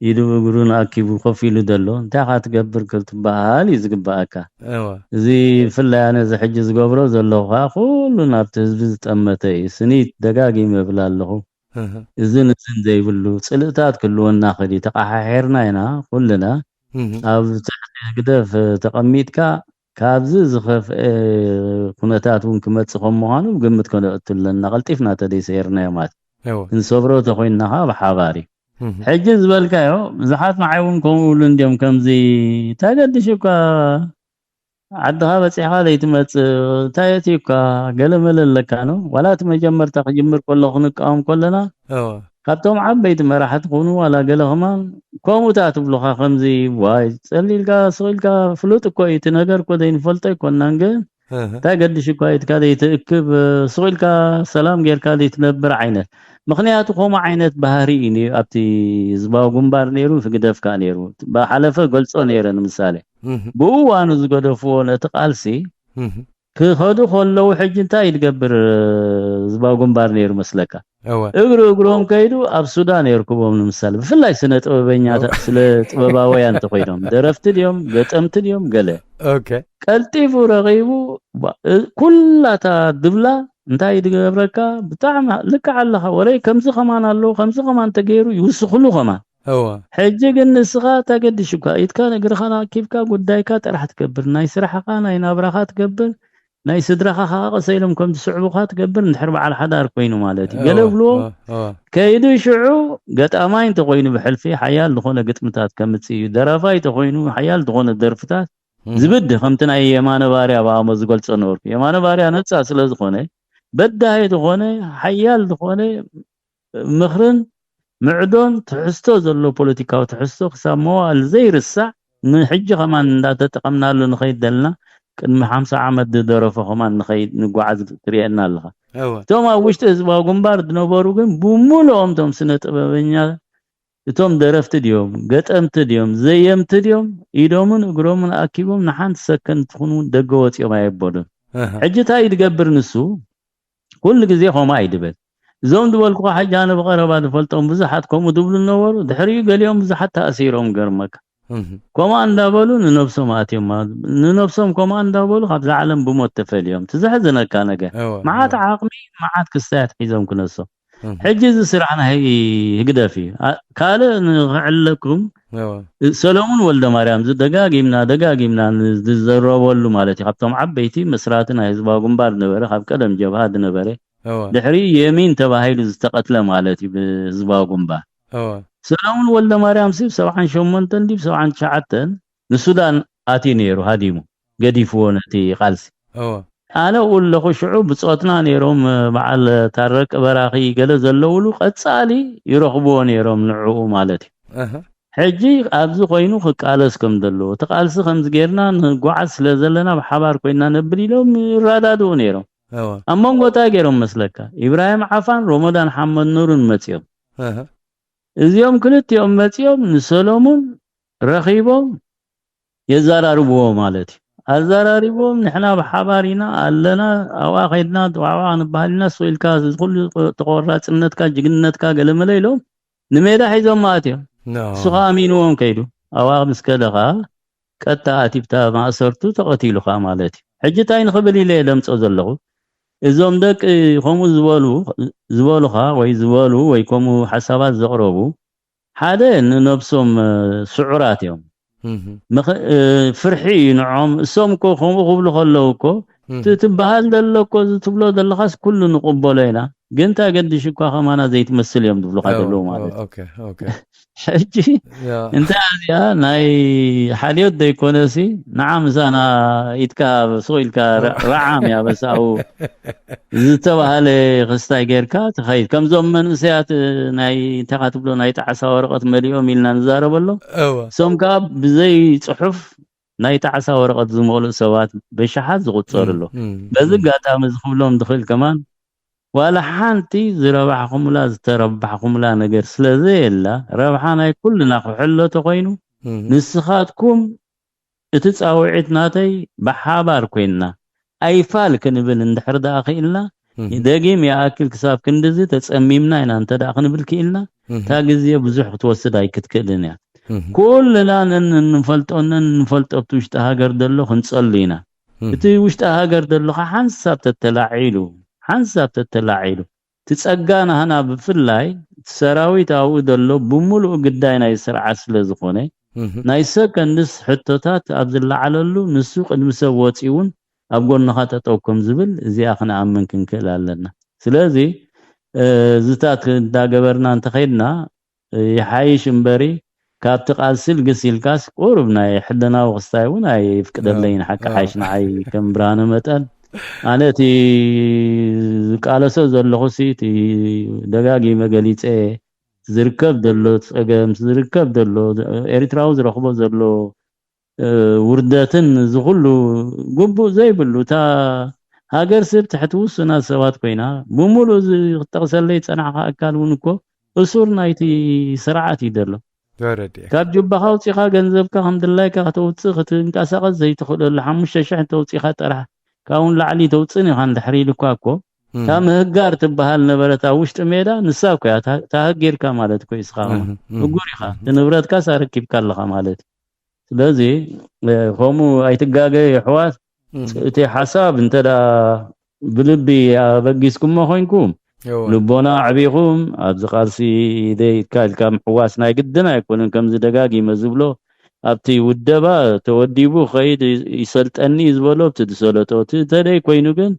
ኢዱ እግሩን ኣኪቡ ኮፍ ኢሉ ዘሎ። እንታይ ኢኻ ትገብር ክትበሃል እዩ ዝግባኣካ። እወ። እዚ ብፍላይ ኣነ እዚ ሕጂ ዝገብሮ ዘለኹ ከዓ ኩሉ ናብቲ ህዝቢ ዝጠመተ እዩ። ስኒት ደጋጊመ እብል ኣለኹ። እህ። እዝን እዝን ዘይብሉ ጽልእታት ክህልወና ክእል እዩ። ተቐሓሒርና ኢና ኩልና። እህ። ኣብ ትሕቲ ህግደፍ ተቐሚጥካ ካብዚ ዝኸፍአ ኩነታት እውን ክመጽእ ከም ምዃኑ ግምት ከነእቱ ኣለና። ቀልጢፍና ተደይሰይርናዮ ማለት እዩ። እወ። ክንሰብሮ ተኾይንና ከዓ ብሓባር እዩ። እህ። ሕጂ ዝበልካዮ ብዙሓት ንዓይ እውን ከምኡ ይብሉ እንድዮም። ከምዚ እንታይ ገድሽ እኳ ዓድኻ በጺሕካ ዘይትመጽእ እንታይ እቲ እኳ ገለመለ ኣለካ ነው። ዋላ እቲ መጀመርታ ክጅምር ከሎ ክንቃወም ከለና እወ። ካብቶም ዓበይቲ መራሕቲ ኾኑ ዋላ ገለ ከማን ከምኡታት ትብሉኻ። ከምዚ ዋይ ጸሊልካ ስቕ ኢልካ ፍሉጥ እኮ እዩ እቲ ነገር እኮ ዘይንፈልጦ ኣይኮናን ግን እንታይ ገድሽ እኳ ኢትካ ዘይትእክብ ስቕ ኢልካ ሰላም ጌርካ ዘይትነብር ዓይነት። ምኽንያቱ ከምኡ ዓይነት ባህሪ እዩ ነይሩ ኣብቲ ህዝባዊ ግንባር ነይሩ፣ ህግደፍ ከኣ ነይሩ። ብሓለፈ ገልጾ ነይረ ንምሳሌ። ብእዋኑ ዝገደፍዎ ነቲ ቃልሲ ክኸዱ ከለዉ ሕጂ እንታይ እዩ ዝገብር ህዝባዊ ግንባር ነይሩ መስለካ? እግሪ እግሮም ከይዱ ኣብ ሱዳን የርክቦም ንምሳሌ። ብፍላይ ስነ ጥበበኛታት፣ ስነ ጥበባውያን እንተኾይኖም፣ ደረፍቲ ድዮም፣ ገጠምቲ ድዮም፣ ገለ። ቀልጢፉ ረኺቡ፣ ባ-፣ እ-፣ ኩላታ ድብላ እንታይ ዝገብረካ? ብጣዕሚ ልክዕ ኣለኻ። ወረይ ከምዚ ከማን ኣለዎ፣ ከምዚ ከማን ተገይሩ ይውስኽሉ ከማን። ሕጂ ግን ንስኻ እንታይ ገድሽ እኳ ኢድካ እግርኻን ኣኪብካ ጉዳይካ ጥራሕ ትገብር። ናይ ስራሕኻ፣ ናይ ናብራኻ ትገብር። ናይ ስድራኻ ኸዓ ቀሰ ኢሎም ከም ዝስዕቡኻ ትገብር እንድሕር በዓል ሓዳር ኮይኑ ማለት እዩ። ገለ እወ፣ ብልዎ እወ፣ እወ። ከይዱ ሽዑ ገጣማይ እንተኾይኑ ብሕልፊ ሓያል ዝኾነ ግጥምታት ከምጽእ እዩ። ደራፋይ እንተኾይኑ ሓያል ዝኾነ ደርፍታት እህ። ዝብድ ከምቲ ናይ የማነ ባርያ ብኣሞ ዝገልጾ ነበርኩ። የማነ ባርያ ነጻ ስለ ዝኾነ በዳሂ ዝኾነ ሓያል ዝኾነ ምኽርን ምዕዶን ትሕዝቶ ዘሎ ፖለቲካዊ ትሕዝቶ ክሳብ መዋእል ዘይርሳዕ ንሕጂ ከማን እንዳተጠቐምናሉ ንኸይድ ዘለና ቅድሚ ሓምሳ ዓመት ዝደረፎ ከማን ንኸይድ ንጓዓዝ ትርእየና ኣለኻ። እወ። እቶም ኣብ ውሽጢ ህዝባዊ ግንባር ዝነበሩ ግን ብምሉኦም እቶም ስነ ጥበበኛ እቶም ደረፍቲ ድዮም፣ ገጠምቲ ድዮም፣ ዘየምቲ ድዮም፣ ኢዶምን እግሮምን ኣኪቦም ንሓንቲ ሰከንድ ትኹን እውን ደገ ወፂኦም ኣየበሉን። እህ። ሕጂ እንታይ እዩ ዝገብር ንሱ? ኩሉ ግዜ ከምኡ ኣይድበል። እዞም ዝበልኩኻ ሕጂ ኣነ ብቐረባ ዝፈልጦም ብዙሓት ከምኡ ዝብሉ ነበሩ። ድሕሪኡ ገሊኦም ብዙሓት ተኣሲሮም ገርመካ። እህ። ከምኡ እንዳበሉ ንነብሶም ኣትዮም ማለት፣ ንነብሶም ከምኡ እንዳበሉ ካብዛ ዓለም ብሞት ተፈልዮም። እቲ ዘሕዝነካ ነገር፣ እወ፣ መዓት እወ። ዓቕሚ፣ መዓት ክስታያት ሒዞም ክነሶም። እህ። ሕጂ እዚ ስራሕ ናይ ህግደፍ እዩ። ኣ-፣ ካልእ ንኽዕለኩም፣ እወ። ሰሎሙን ወልደ ማርያም፣ እዚ ደጋጊምና፣ ደጋጊምና ንዝዘረበሉ ማለት እዩ። ካብቶም ዓበይቲ መስራቲ ናይ ህዝባዊ ግንባር ዝነበረ፣ ካብ ቀደም ጀብሃ ዝነበረ፣ እወ። ድሕሪ የሚን ተባሂሉ ዝተቐትለ ማለት እዩ ብህዝባዊ ግንባር። እወ። ሰሎሙን ወልደ ማርያም ሲ ብ ሰብዓን ሸሞንተን ድዩ ብ ሰብዓን ትሽዓተን ንሱዳን ኣትዩ ነይሩ፣ ሃዲሙ፣ ገዲፍዎ ነቲ ቃልሲ። እወ። ኣነ ኣብኡ ኣለኹ፣ ሽዑ ብጾትና ነይሮም፣ በዓል ታረቅ በራኺ ገለ ዘለውሉ፣ ቀጻሊ ይረኽብዎ ነይሮም ንዕኡ ማለት እዩ። እህ። ሕጂ ኣብዚ ኮይኑ ክቃለስ ከም ዘለዎ፣ እቲ ቃልሲ ከምዚ ጌርና ንጓዓዝ ስለ ዘለና ብሓባር ኮይና ነብል ኢሎም ይረዳድኡ ነይሮም። እወ። ኣብ መንጎ እንታይ ገይሮም መስለካ? ኢብራሂም ዓፋን ሮሞዳን ሓመድ ኑርን መጺኦም። እህ። እዚኦም ክልቲኦም መጺኦም ንሰሎሙን ረኺቦም የዘራርብዎ ማለት እዩ። ኣዘራሪቦም ንሕና ብሓባር ኢና ኣለና፣ ኣብኣ ከይድና ተዋዕዋ ክንበሃል ኢና፣ ስቕ ኢልካ እዚ ኩሉ ተቆራጽነትካ፣ ጅግንነትካ ገለመለ ኢሎም ንሜዳ ሒዞም ኣትዮም። ኖ። እሱ ኸኣ ኣሚንዎም ከይዱ። ኣብኣ ምስ ከደ ኸኣ ቀጥታ ኣትዩ ብታ ማእሰርቱ ተቐቲሉ ኸኣ ማለት እዩ። ሕጂ እንታይ ንኽብል ኢለ እየ ደምጾ ዘለኹ? እዞም ደቂ ከምኡ ዝበሉ፣ ዝበሉኻ ወይ ዝበሉ ወይ ከምኡ ሓሳባት ዘቕረቡ፣ ሓደ ንነብሶም፣ እ፣ ስዑራት እዮም። እህ። ምኽ-፣ እ፣ ፍርሒ እዩ ንዖም። እሶም እኮ ከምኡ ክብሉ ከለዉ እኮ፣ እህ። እቲ ትበሃል ዘሎ እኮ፣ እዚ ትብሎ ዘለኻስ ኩሉ ንቕበሎ ኢና። ግን እንታይ ገድሽ እኳ ከማና ዘይትመስል እዮም ዝብሉኻ ኦ፣ ዘለዉ ኦ፣ ማለት እዩ። ኦኬ፣ ኦኬ። ሕጂ ያ። እንታይ እዚኣ ናይ ሓልዮት ዘይኮነሲ፣ ንዓ ምሳና ኢድካ ስቕ ኢልካ ረ-፣ ረዓም እያ በሳኡ ዝተባሃለ ክስታይ ጌርካ ትኸይድ። ከምዞም መንእሰያት ናይ እንታይ ትብሎ ናይ ጣዕሳ ወረቐት መሊኦም ኢልና ንዛረበሎም። እወ። እሶም ከኣ ብዘይ ጽሑፍ ናይ ጣዕሳ ወረቐት ዝመልኡ ሰባት በሽሓት ዝቑጸሩ እም፣ ኣሎ። እም፣ በዚ እም። ኣጋጣሚ እዚ ክብሎም ዝኽእል ከማን ዋላ ሓንቲ ዝረባሕኹምላ፣ ዝተረባሕኹምላ ነገር ስለ ዘየላ፣ ረብሓ ናይ ኩልና ክሕሎ ተኾይኑ፣ እም። ንስኻትኩም እቲ ጻውዒት ናተይ ብሓባር ኮይንና ኣይፋል ክንብል እንድሕር ደኣ ክኢልና፣ እህ። ደጊም ይኣክል ክሳብ ክንድዚ ተጸሚምና ኢና እንተ ደኣ ክንብል ክኢልና፣ እህ። እታ ግዜ ብዙሕ ክትወስድ ኣይክትክእልን እያ። እህ። ኩልና ነን እንፈልጦ፣ ነን እንፈልጦ ኣብቲ ውሽጢ ሃገር ዘሎ ክንጸሉ ኢና። እህ። እቲ ውሽጢ ሃገር ዘሎ ኸዓ ሓንሳብ ተተላዒሉ፣ ሓንሳብ ተተላዒሉ፣ እቲ ጸጋ ናህና ብፍላይ እቲ ሰራዊት ኣብኡ ዘሎ ብምሉኡ ግዳይ ናይ ስርዓት ስለ ዝኾነ፣ እህ። ናይ ሰከንድስ ሕቶታት ኣብ ዝለዓለሉ ንሱ ቅድሚ ሰብ ወጺኡ እውን ኣብ ጎንኻ ጠጠው ከም ዝብል እዚኣ ክንኣምን ክንክእል ኣለና። ስለዚ፣ እ፣ እዚታት እንዳገበርና እንተኸይድና፣ እ፣ ይሓይሽ እምበሪ፣ ካብቲ ቃልሲ ልግስ ኢልካስ ቁሩብ ናይ ሕልናዊ ክስታይ እውን ኣይፍቅደለይን። ኣዎ፣ ሓቂ ኣዎ። ሓይሽ ንዓይ ከም ብርሃነ መጠን፣ ኣነ እቲ ዝቃለሶ ዘለኹ ሲ፣ እቲ ደጋጊመ ገሊጸ፣ ዝርከብ ዘሎ ጸገም፣ ዝርከብ ዘሎ ኤርትራዊ ዝረኽቦ ዘሎ ውርደትን ዝኹሉ ግቡእ ዘይብሉ፣ እታ ሃገር ስብ ትሕቲ ውሱናት ሰባት ኮይና፣ ብምሉእ እዚ ክጠቕሰለይ ዝጸናሕካ ኣካል እውን እኮ እሱር ናይቲ ስርዓት እዩ ዘሎ። ካብ ጁባኻ ኣውጺኻ ገንዘብካ ከም ድላይካ ከተውጽእ ክትንቀሳቐስ ዘይትኽእለሉ ሓሙሽተ ሽሕ እንተውጺኻ ጥራሕ ካብኡን ላዕሊ ተውጽእን ኢኻ እንድሕር ኢሉ እኳ እኮ እታ ምህጋር ትበሃል ነበረት ኣብ ውሽጢ ሜዳ ንሳ እኮ እያ ተሃጊርካ ማለት እኮ እዩ። እስኻ ምጉር ኢኻ፣ ንብረትካስ ኣረኪብካ ኣለኻ ማለት እዩ። ስለዚ ከምኡ ኣይትጋገ የሕዋት። እቲ ሓሳብ እንተ ብልቢ ኣበጊስኩሞ ኮይንኩም ልቦና ኣዕቢኹም ኣብዚ ቃልሲ ደይትካ ኢልካ ምሕዋስ ናይ ግድን ኣይኮነን። ከምዚ ደጋጊመ ዝብሎ ኣብቲ ውደባ ተወዲቡ ኸይድ ይሰልጠኒ ዝበሎ ኣብቲ ዝሰለጦ እቲ ተደይ ኮይኑ ግን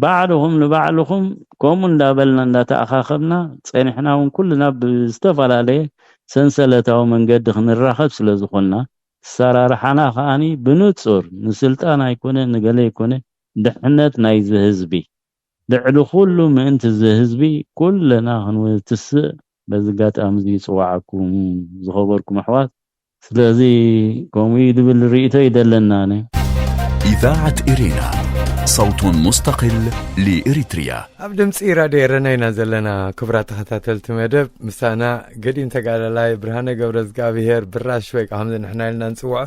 ባዕልኹም ንባዕልኹም ከምኡ እንዳበልና እንዳተኣኻኸብና ጸኒሕና እውን ኩልና ብዝተፈላለየ ሰንሰለታዊ መንገዲ ክንራኸብ ስለ ዝኾንና ኣሰራርሓና ከኣኒ ብንጹር ንስልጣን ኣይኮነ ንገለ ኣይኮነ ድሕነት ናይዚ ህዝቢ ልዕሊ ኩሉ ምእንቲ እዚ ህዝቢ ኩልና ክንትስእ በዚ ኣጋጣሚ እዚ ይጽዋዓኩም ዝኸበርኩም ኣሕዋት። ስለዚ ከምኡ እዩ ዝብል ርእይቶ እዩ ዘለና። ኣነ إذاعة إرينا، صوت مستقل لإريتريا. ኣብ ድምፂ ራድዮ ኤረና ኢና ዘለና። ክቡራት ተኸታተልቲ መደብ፣ ምሳና ገዲም ተጋዳላይ ብርሃነ ገብረ እግዚኣብሄር ብራሽ ወይ ከዓ ከምዚ ንሕና ኢልና ንፅውዖ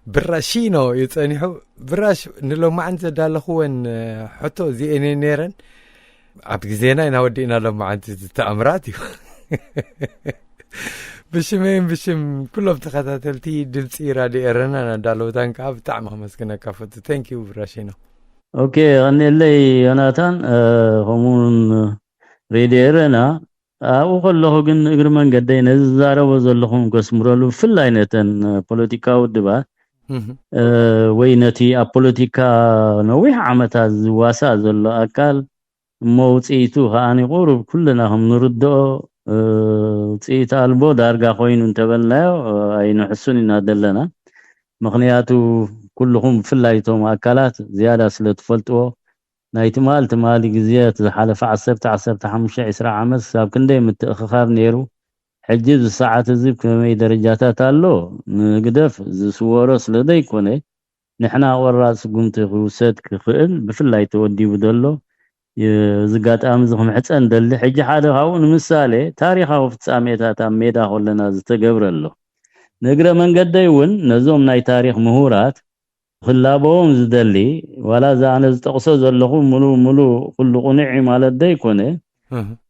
ብራሺኖ እዩ ፀኒሑ። ብራሽ ንሎማዓንቲ ዘዳለኽወን ሕቶ እዚኤን ነይረን። ኣብ ግዜና ኢና ወዲእና ሎማዓንቲ ዝተኣምራት እዩ። ብሽመይን ብሽም ኩሎም ተኸታተልቲ ድምፂ ራድዮ ኤረና ናዳለውታን ከዓ ብጣዕሚ ከመስግነካ ፈቱ። Thank you ብራሽኖ። ኦኬ፣ ቀኒለይ ዮናታን። ከምኡውን ሬድዮ ኤረና ኣብኡ ከለኹ ግን እግሪ መንገደይ ነዚ ዝዛረቦ ዘለኹም ከስምረሉ፣ ብፍላይ ነተን ፖለቲካዊ ውድባት ወይ ነቲ ኣብ ፖለቲካ ነዊሕ ዓመታት ዝዋሳእ ዘሎ ኣካል እሞ ውፅኢቱ ከዓኒ ቁሩብ ኩልና ከም ንርድኦ ውፅኢት ኣልቦ ዳርጋ ኮይኑ እንተበልናዮ ኣይንሕሱን ኢና ዘለና። ምኽንያቱ ኩልኹም ብፍላይ እቶም ኣካላት ዝያዳ ስለ ትፈልጥዎ ናይ ትማል ትማሊ ግዜ እቲ ዝሓለፈ ዓሰርተ ዓሰርተ ሓሙሽተ ዒስራ ዓመት ክሳብ ክንደይ ምትእኽኻብ ነይሩ፣ ሕጂ እዚ ሰዓት እዚ ብከመይ ደረጃታት ኣሎ ንግደፍ ዝስወሮ ስለ ዘይኮነ ንሕና ቆራፅ ስጉምቲ ክውሰድ ክኽእል ብፍላይ ተወዲቡ ዘሎ እዚ ኣጋጣሚ እዚ ክምሕፀን ደሊ። ሕጂ ሓደ ካብኡ ንምሳሌ ታሪኻዊ ፍፃሜታት ኣብ ሜዳ ከለና ዝተገብረ ኣሎ። ንእግረ መንገደይ እውን ነዞም ናይ ታሪኽ ምሁራት ክላበዎም ዝደሊ ዋላ እዚ ኣነ ዝጠቕሶ ዘለኹ ሙሉ ሙሉ ኩሉ ቁኑዕ እዩ ማለት ዘይኮነ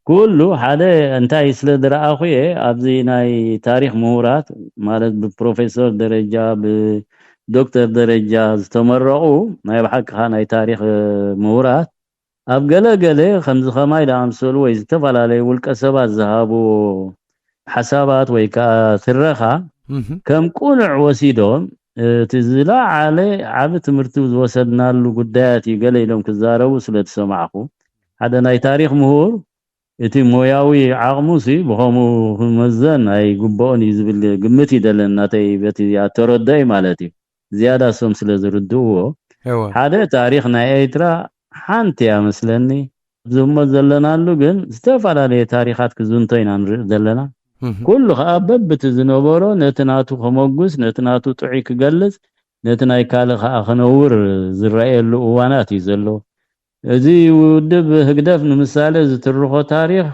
ኩሉ ሓደ እንታይ ስለ ዝረኣኹ እየ ኣብዚ ናይ ታሪኽ ምሁራት ማለት ብፕሮፌሰር ደረጃ ብዶክተር ደረጃ ዝተመረቑ ናይ ብሓቅኻ ናይ ታሪኽ ምሁራት ኣብ ገለ ገለ ከምዚ ከማይ ዝኣምሰሉ ወይ ዝተፈላለዩ ውልቀ ሰባት ዝሃብዎ ሓሳባት ወይ ከዓ ትረኻ ከም ቁኑዕ ወሲዶም እቲ ዝለዓለ ዓቢ ትምህርቲ ዝወሰድናሉ ጉዳያት እዩ ገለ ኢሎም ክዛረቡ ስለ ዝሰማዕኹ ሓደ ናይ ታሪኽ ምሁር እቲ ሞያዊ ዓቕሙሲ ብኸምኡ ክመዘን ኣይግብኦን እዩ ዝብል ግምት እዩ ደለን ናተይ በቲ ኣተረድኦይ ማለት እዩ። ዝያዳ እሶም ስለ ዝርድእዎ እወ ሓደ ታሪኽ ናይ ኤርትራ ሓንቲ እያ መስለኒ። ዝህሞ ዘለናሉ ግን ዝተፈላለየ ታሪኻት ክዝንቶ ኢና ንርኢ ዘለና። እህ፣ ኩሉ ከዓ በብቲ ዝነበሮ ነቲ ናቱ ከመጉስ ነቲ ናቱ ጥዑይ ክገልጽ ነቲ ናይ ካልእ ከዓ ከነውር ዝረኣየሉ እዋናት እዩ ዘሎ። እዚ ውድብ ህግደፍ ንምሳሌ ዝትርኾ ታሪኽ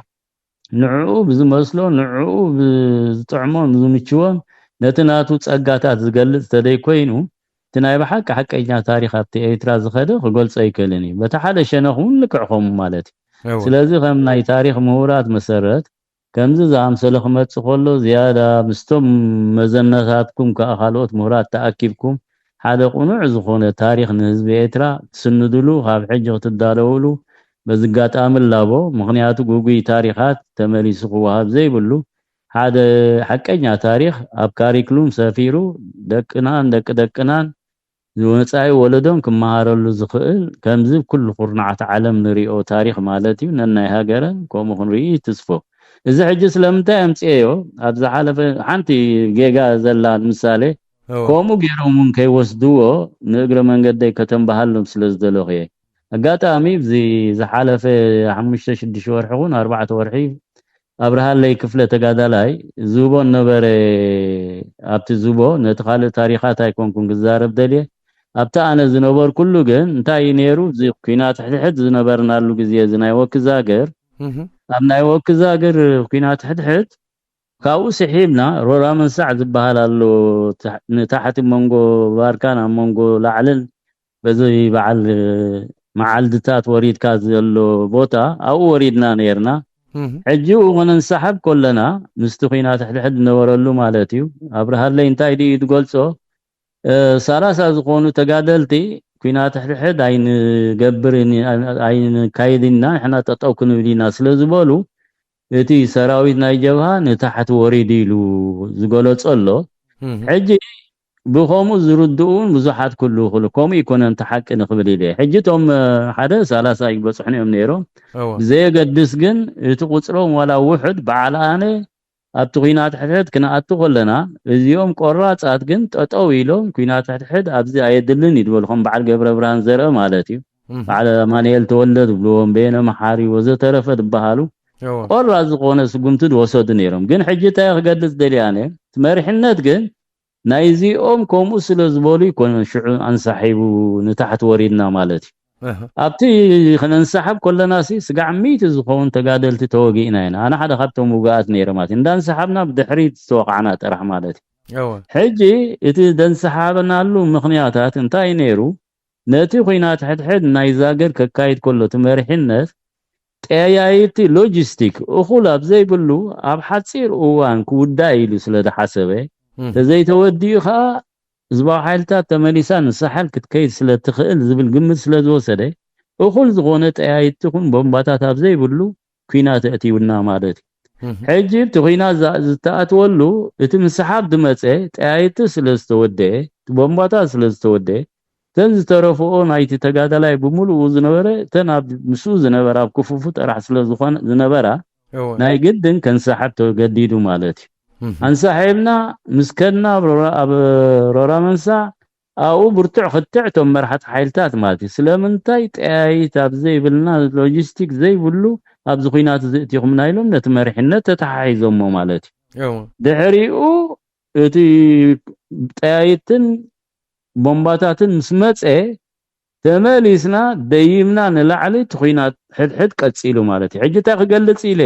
ንዕኡ ብዝመስሎ ንዕኡ ብዝጥዕሞን ዝምችዎን ነቲ ናቱ ጸጋታት ዝገልጽ ተደይ ኮይኑ እቲ ናይ ብሓቂ ሓቀኛ ታሪኽ ኣብቲ ኤርትራ ዝኸደ ክገልጾ ኣይክእልን እዩ። በቲ ሓደ ሸነኽ እውን ልክዕ ከምኡ ማለት እዩ። እወ። ስለዚ ከም ናይ ታሪኽ ምሁራት መሰረት ከምዚ ዝኣምሰለ ክመጽእ ከሎ ዝያዳ ምስቶም መዘነታትኩም ከኣ ካልኦት ምሁራት ተኣኪብኩም ሓደ ቅኑዕ ዝኾነ ታሪኽ ንህዝቢ ኤርትራ ክትስንድሉ ካብ ሕጂ ክትዳለውሉ በዚ ኣጋጣሚ እላቦ። ምኽንያቱ ግጉይ ታሪኻት ተመሊሱ ክወሃብ ዘይብሉ ሓደ ሓቀኛ ታሪኽ ኣብ ካሪክሉም ሰፊሩ ደቅናን ደቂ ደቅናን ንመጻኢ ወለዶን ክመሃረሉ ዝኽእል ከምዚ ኩሉ ኩርናዓት ዓለም ንሪኦ ታሪኽ ማለት እዩ ነናይ ሃገረን ከምኡ ክንርኢ ትስፎ። እዚ ሕጂ ስለምንታይ ኣምፅኤዮ ኣብ ዝሓለፈ ሓንቲ ጌጋ ዘላ ንምሳሌ እወ። ከምኡ ገይሮም እውን ከይወስድዎ ንእግረ መንገደይ ከተንበሃሎም ስለ ዝደለኹ እየ። ኣጋጣሚ እዚ ዝሓለፈ ሓሙሽተ ሽዱሽተ ወርሒ ኹን ኣርባዕተ ወርሒ ኣብርሃለይ ክፍለ ተጋዳላይ ዝህቦ ነበረ። ኣብቲ ዝህቦ ነቲ ካልእ ታሪኻት ኣይኮንኩን ክዛረብ ደልየ። ኣብቲ ኣነ ዝነበርኩሉ ግን እንታይ እዩ ነይሩ? እዚ ኲናት ሕድሕድ ዝነበርናሉ ግዜ፣ እዚ ናይ ወኪ ዛገር፣ ኣብ ናይ ወኪ ዛገር ኲናት ሕድሕድ ካብኡ ስሒብና ሮራ መንሳዕ ዝበሃል ኣሎ። ንታሕቲ መንጎ ባርካን ኣብ መንጎ ላዕልን በዚ በዓል መዓልድታት ወሪድካ ዘሎ ቦታ ኣብኡ ወሪድና ነይርና። ሕጂ ኡ ከነንሰሓብ ከለና ምስቲ ኲናት ሕድሕድ ዝነበረሉ ማለት እዩ። ኣብርሃለይ እንታይ ድዩ ዝገልጾ? ሳላሳ ዝኾኑ ተጋደልቲ ኲናት ሕድሕድ ኣይንገብርን፣ ኣይንካይድና፣ ንሕና ጠጠው ክንብል ኢና ስለ ዝበሉ እቲ ሰራዊት ናይ ጀብሃ ንታሕቲ ወሪዱ ኢሉ ዝገለጾ ኣሎ። ሕጂ ብኸምኡ ዝርድኡ እውን ብዙሓት ክህልዉ ይኽእሉ። ከምኡ ይኮነን እቲ ሓቂ ንኽብል ኢለ። ሕጂ እቶም ሓደ ሳላሳ ይበጽሑን እዮም ነይሮም። ብዘየገድስ ግን እቲ ቁጽሮም ዋላ ውሑድ በዓል ኣነ ኣብቲ ኲናት ሕድሕድ ክንኣቱ ከለና እዚኦም ቆራጻት ግን ጠጠው ኢሎም ኲናት ሕድሕድ ኣብዚ ኣየድልን እዩ ዝበሉ፣ ከም በዓል ገብረ ብርሃን ዘርአ ማለት እዩ። በዓል ኣማንኤል ተወልደ ዝብልዎም፣ በየነ መሓሪ ወዘተረፈ ዝበሃሉ ቆራጽ ዝኾነ ስጉምቲ ዝወሰዱ ነይሮም። ግን ሕጂ እንታይ ክገልጽ ደልየ ኣነ፣ እቲ መሪሕነት ግን ናይዚኦም ከምኡ ስለ ዝበሉ ይኮነን ሽዑ ኣንሳሒቡ ንታሕቲ ወሪድና ማለት እዩ። ኣብቲ ክነንሳሕብ ከለናሲ ስጋዕ ሚእቲ ዝኸውን ተጋደልቲ ተወጊእና ኢና። ኣነ ሓደ ካብቶም ውግኣት ነይረ ማለት እዩ። እንዳንሳሓብና ብድሕሪት ዝተወቃዕና ጥራሕ ማለት እዩ። ሕጂ እቲ ደንሰሓብናሉ ምኽንያታት እንታይ ነይሩ? ነቲ ኲናት ሕድሕድ ናይ ዛገር ከካይድ ከሎ እቲ መሪሕነት ጠያይቲ ሎጂስቲክ እኹል ኣብ ዘይብሉ ኣብ ሓጺር እዋን ክውዳእ ኢሉ ስለ ዝሓሰበ፣ ተዘይተወዲኡ ኸኣ ህዝባዊ ሓይልታት ተመሊሳ ንሳሕል ክትከይድ ስለ ትኽእል ዝብል ግምት ስለ ዝወሰደ፣ እኹል ዝኾነ ጠያይቲ ኹን ቦምባታት ኣብ ዘይብሉ ኲናት ኣእትዩና ማለት እዩ። ሕጂ እቲ ኲናት ዝተኣትወሉ እቲ ምስሓብ ዝመጸ ጠያይቲ ስለ ዝተወደአ፣ እቲ ቦምባታት ስለ ዝተወደአ፣ እተን ዝተረፍኦ ናይቲ ተጋዳላይ ብምሉኡ ዝነበረ፣ እተን ኣብ ምስኡ ዝነበራ ኣብ ክፉፉ ጥራሕ ስለ ዝኾነ ዝነበራ፣ ናይ ግድን ከንሳሕብ ተገዲዱ ማለት እዩ። ኣንሳሒብና ምስ ከድና ኣብ ሮራ መንሳ ኣብኡ ብርቱዕ ክትዕ እቶም መራሕቲ ሓይልታት ማለት እዩ። ስለምንታይ ጠያይት ኣብ ዘይብልና፣ ሎጂስቲክ ዘይብሉ ኣብዚ ኲናት እዚ እቲኹምና ኢሎም ነቲ መሪሕነት ተተሓሒዞሞ ማለት እዩ። ድሕሪኡ እቲ ጠያይትን ቦምባታትን ምስ መጸ ተመሊስና ደይብና ንላዕሊ እቲ ኲናት ሕድሕድ ቀጺሉ ማለት እዩ። ሕጂ እንታይ ክገልጽ ኢለ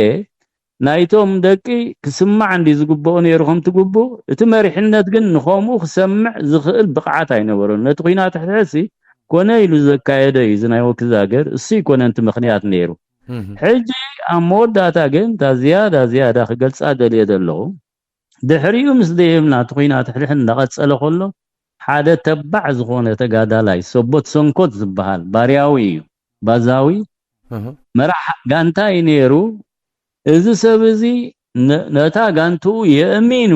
ናይቶም ደቂ ክስማዕ እንዲ ዝግብኦ ነይሩ ከም ትግብኡ፣ እቲ መሪሕነት ግን ንኸምኡ ክሰምዕ ዝኽእል ብቕዓት ኣይነበሮን። ነቲ ኲናት ሕድሕድሲ ኮነ ኢሉ ዘካየደ እዩ፣ እዚ ናይ ወኪ ዛገር እሱ ይኮነን እቲ ምኽንያት ነይሩ። ሕጂ ኣብ መወዳእታ ግን እታ ዝያዳ ዝያዳ ክገልጻ ደልየ ዘለኹ፣ ድሕሪኡ ምስ ደየብና እቲ ኲናት ሕድሕድ እንዳቐጸለ ከሎ ሓደ ተባዕ ዝኾነ ተጋዳላይ ሰቦት ሰንኮት ዝበሃል ባርያዊ እዩ፣ ባዛዊ መራሕ ጋንታ እዩ ነይሩ። እዚ ሰብ እዚ ነታ ጋንትኡ የእሚኑ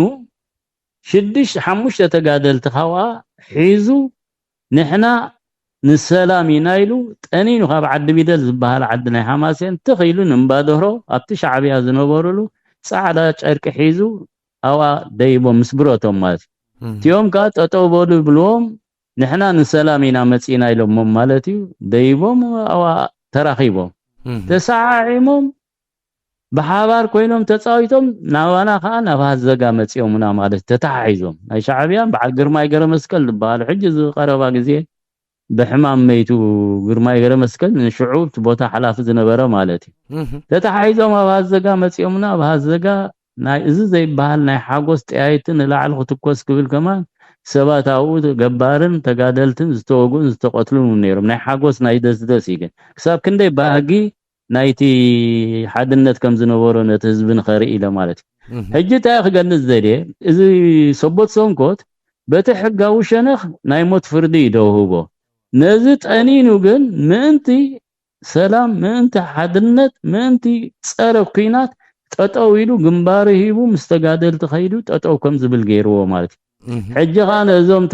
ሽዱሽተ ሓሙሽተ ተጋደልቲ ካብኣ ሒዙ ንሕና ንሰላም ኢና ኢሉ ጠኒኑ ካብ ዓዲ ቢደል ዝበሃል ዓዲ ናይ ሓማሴን ትኽ ኢሉ ንእምባደህሮ ኣብቲ ሻዕብያ ዝነበሩሉ ጻዕዳ ጨርቂ ሒዙ ኣብኣ ደይቦም ምስ ብረቶም ማለት እዩ። እቲኦም ከዓ ጠጠው በሉ ይብልዎም፣ ንሕና ንሰላም ኢና መጺእና ኢሎሞም ማለት እዩ። ደይቦም ኣብኣ ተራኺቦም ተሰዓዒሞም ብሓባር ኮይኖም ተጻዊቶም ናባና ከዓ ናብ ሃዘጋ መጺኦምና ማለት ተተሓሒዞም ናይ ሻዕብያን በዓል ግርማይ ገረመስቀል ዝበሃሉ ሕጂ እዚ ቀረባ ግዜ ብሕማም መይቱ ግርማይ ገረመስቀል ንሽዑ እቲ ቦታ ሓላፊ ዝነበረ ማለት እዩ። ተተሓሒዞም ኣብ ሃዘጋ መጺኦምና ኣብ ሃዘጋ ናይ እዚ ዘይበሃል ናይ ሓጎስ ጠያይቲ ንላዕሊ ክትኮስ ክብል ከማን ሰባት ኣብኡ ገባርን ተጋደልትን ዝተወግኡን ዝተቐትሉን እውን ነይሮም። ናይ ሓጎስ ናይ ደስደስ እዩ ግን ክሳብ ክንደይ ባህጊ ናይቲ ሓድነት ከም ዝነበሮ ነቲ ህዝቢ ንኸርኢ ኢለ ማለት እዩ። ሕጂ እንታይ ክገልጽ ዘድየ እዚ ሰቦት ሰንኮት በቲ ሕጋዊ ሸነኽ ናይ ሞት ፍርዲ እዩ ደውህቦ። ነዚ ጠኒኑ ግን ምእንቲ ሰላም ምእንቲ ሓድነት ምእንቲ ጸረ ኲናት ጠጠው ኢሉ ግንባሩ ሂቡ ምስ ተጋደልቲ ከይዱ ጠጠው ከም ዝብል ገይርዎ ማለት እዩ። ሕጂ ኸዓ ነዞም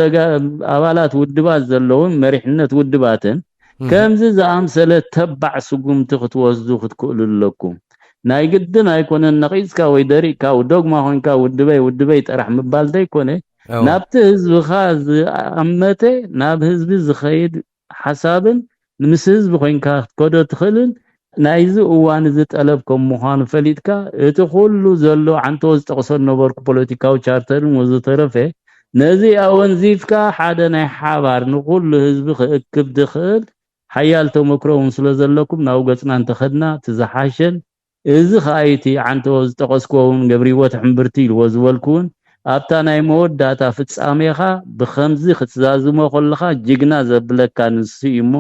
ኣባላት ውድባት ዘለውን መሪሕነት ውድባትን ከምዚ ዝኣምሰለ ተባዕ ስጉምቲ ክትወስዱ ክትክእሉ ኣለኩም። ናይ ግድን ኣይኮነን ነቒጽካ ወይ ደሪቕካ ዶግማ ኮይንካ ውድበይ ውድበይ ጥራሕ ምባል ዘይኮነ ናብቲ ህዝብኻ ዝኣመተ ናብ ህዝቢ ዝኸይድ ሓሳብን ምስ ህዝቢ ኮይንካ ክትከዶ ትኽእልን ናይዚ እዋን እዚ ጠለብ ከም ምዃኑ ፈሊጥካ፣ እቲ ኩሉ ዘሎ ዓንተዎ ዝጠቕሶ ነበርኩ ፖለቲካዊ ቻርተርን ወዘተረፈ፣ ነዚ ኣወንዚፍካ ሓደ ናይ ሓባር ንኹሉ ህዝቢ ክእክብ ዝኽእል ሓያል ተመክሮ እውን ስለ ዘለኩም፣ ናብ ገጽና እንተኸድና እቲ ዝሓሸን፣ እዚ ኸኣ እቲ ዓንተዎ ዝጠቐስክዎ እውን ገብርዎ ትሕምብርቲ ኢልዎ ዝበልኩ እውን ኣብታ ናይ መወዳእታ ፍጻሜኻ ብኸምዚ ክትዛዝሞ ከለኻ ጅግና ዘብለካ ንሱ እዩ እሞ፣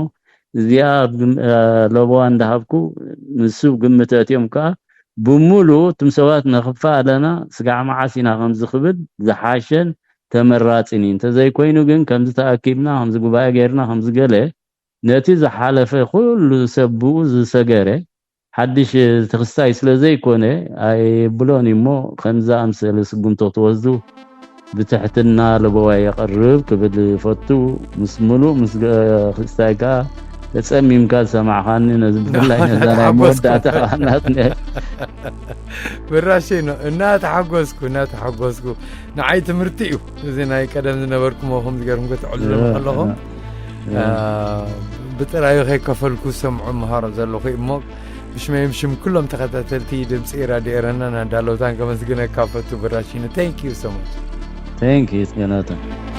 እዚኣ ኣብ ግም-፣ እ፣ ለበዋ እንዳሃብኩ ንሱ ግምት ኣእትዮም ከኣ ብምሉኡ እቱም ሰባት ነኽፋ ኣለና ስጋዕ መዓስ ኢና ከምዚ ክብል ዝሓሸን ተመራጺን እዩ። እንተዘይኮይኑ ግን ከምዚ ተኣኪብና ከምዚ ጉባኤ ጌርና ከምዚ ገለ ነቲ ዝሓለፈ ኩሉ ሰብ ብኡ ዝሰገረ ሓድሽ ትኽስታይ ስለ ዘይኮነ ኣይብሎን እዩ እሞ ከምዚ ኣምሰለ ስጉምቶ ክትወስዱ ብትሕትና ለበዋይ የቕርብ ክብል ይፈቱ። ምስ ምሉእ ምስ ገ-፣ ክስታይ ከኣ ተጸሚምካ ዝሰማዕኻኒ ነዚ ብፍላይ ነዛ ናይ ተሓጎስኩ። መወዳእታ ቃናት ነ-፣ ብራሽኖ እናተሓጎስኩ እናተሓጎስኩ ንዓይ ትምህርቲ እዩ። እዚ ናይ ቀደም ዝነበርኩሞ ከም ዝገርም ክትዕልሉ እ፣ ከለኹም እ፣ እ። አ፣ ብጥራዩ ከይከፈልኩ ሰምዑ መሃሮ ዘለኹ እሞ ብሽመይም ሽም ኩሎም ተኸታተልቲ ድምፂ ራድዮ ኤረናን ኣዳለውታን ከመስግነካ ፈቱ ብራሽኖ። Thank you so much. Thank you, ዮናታን።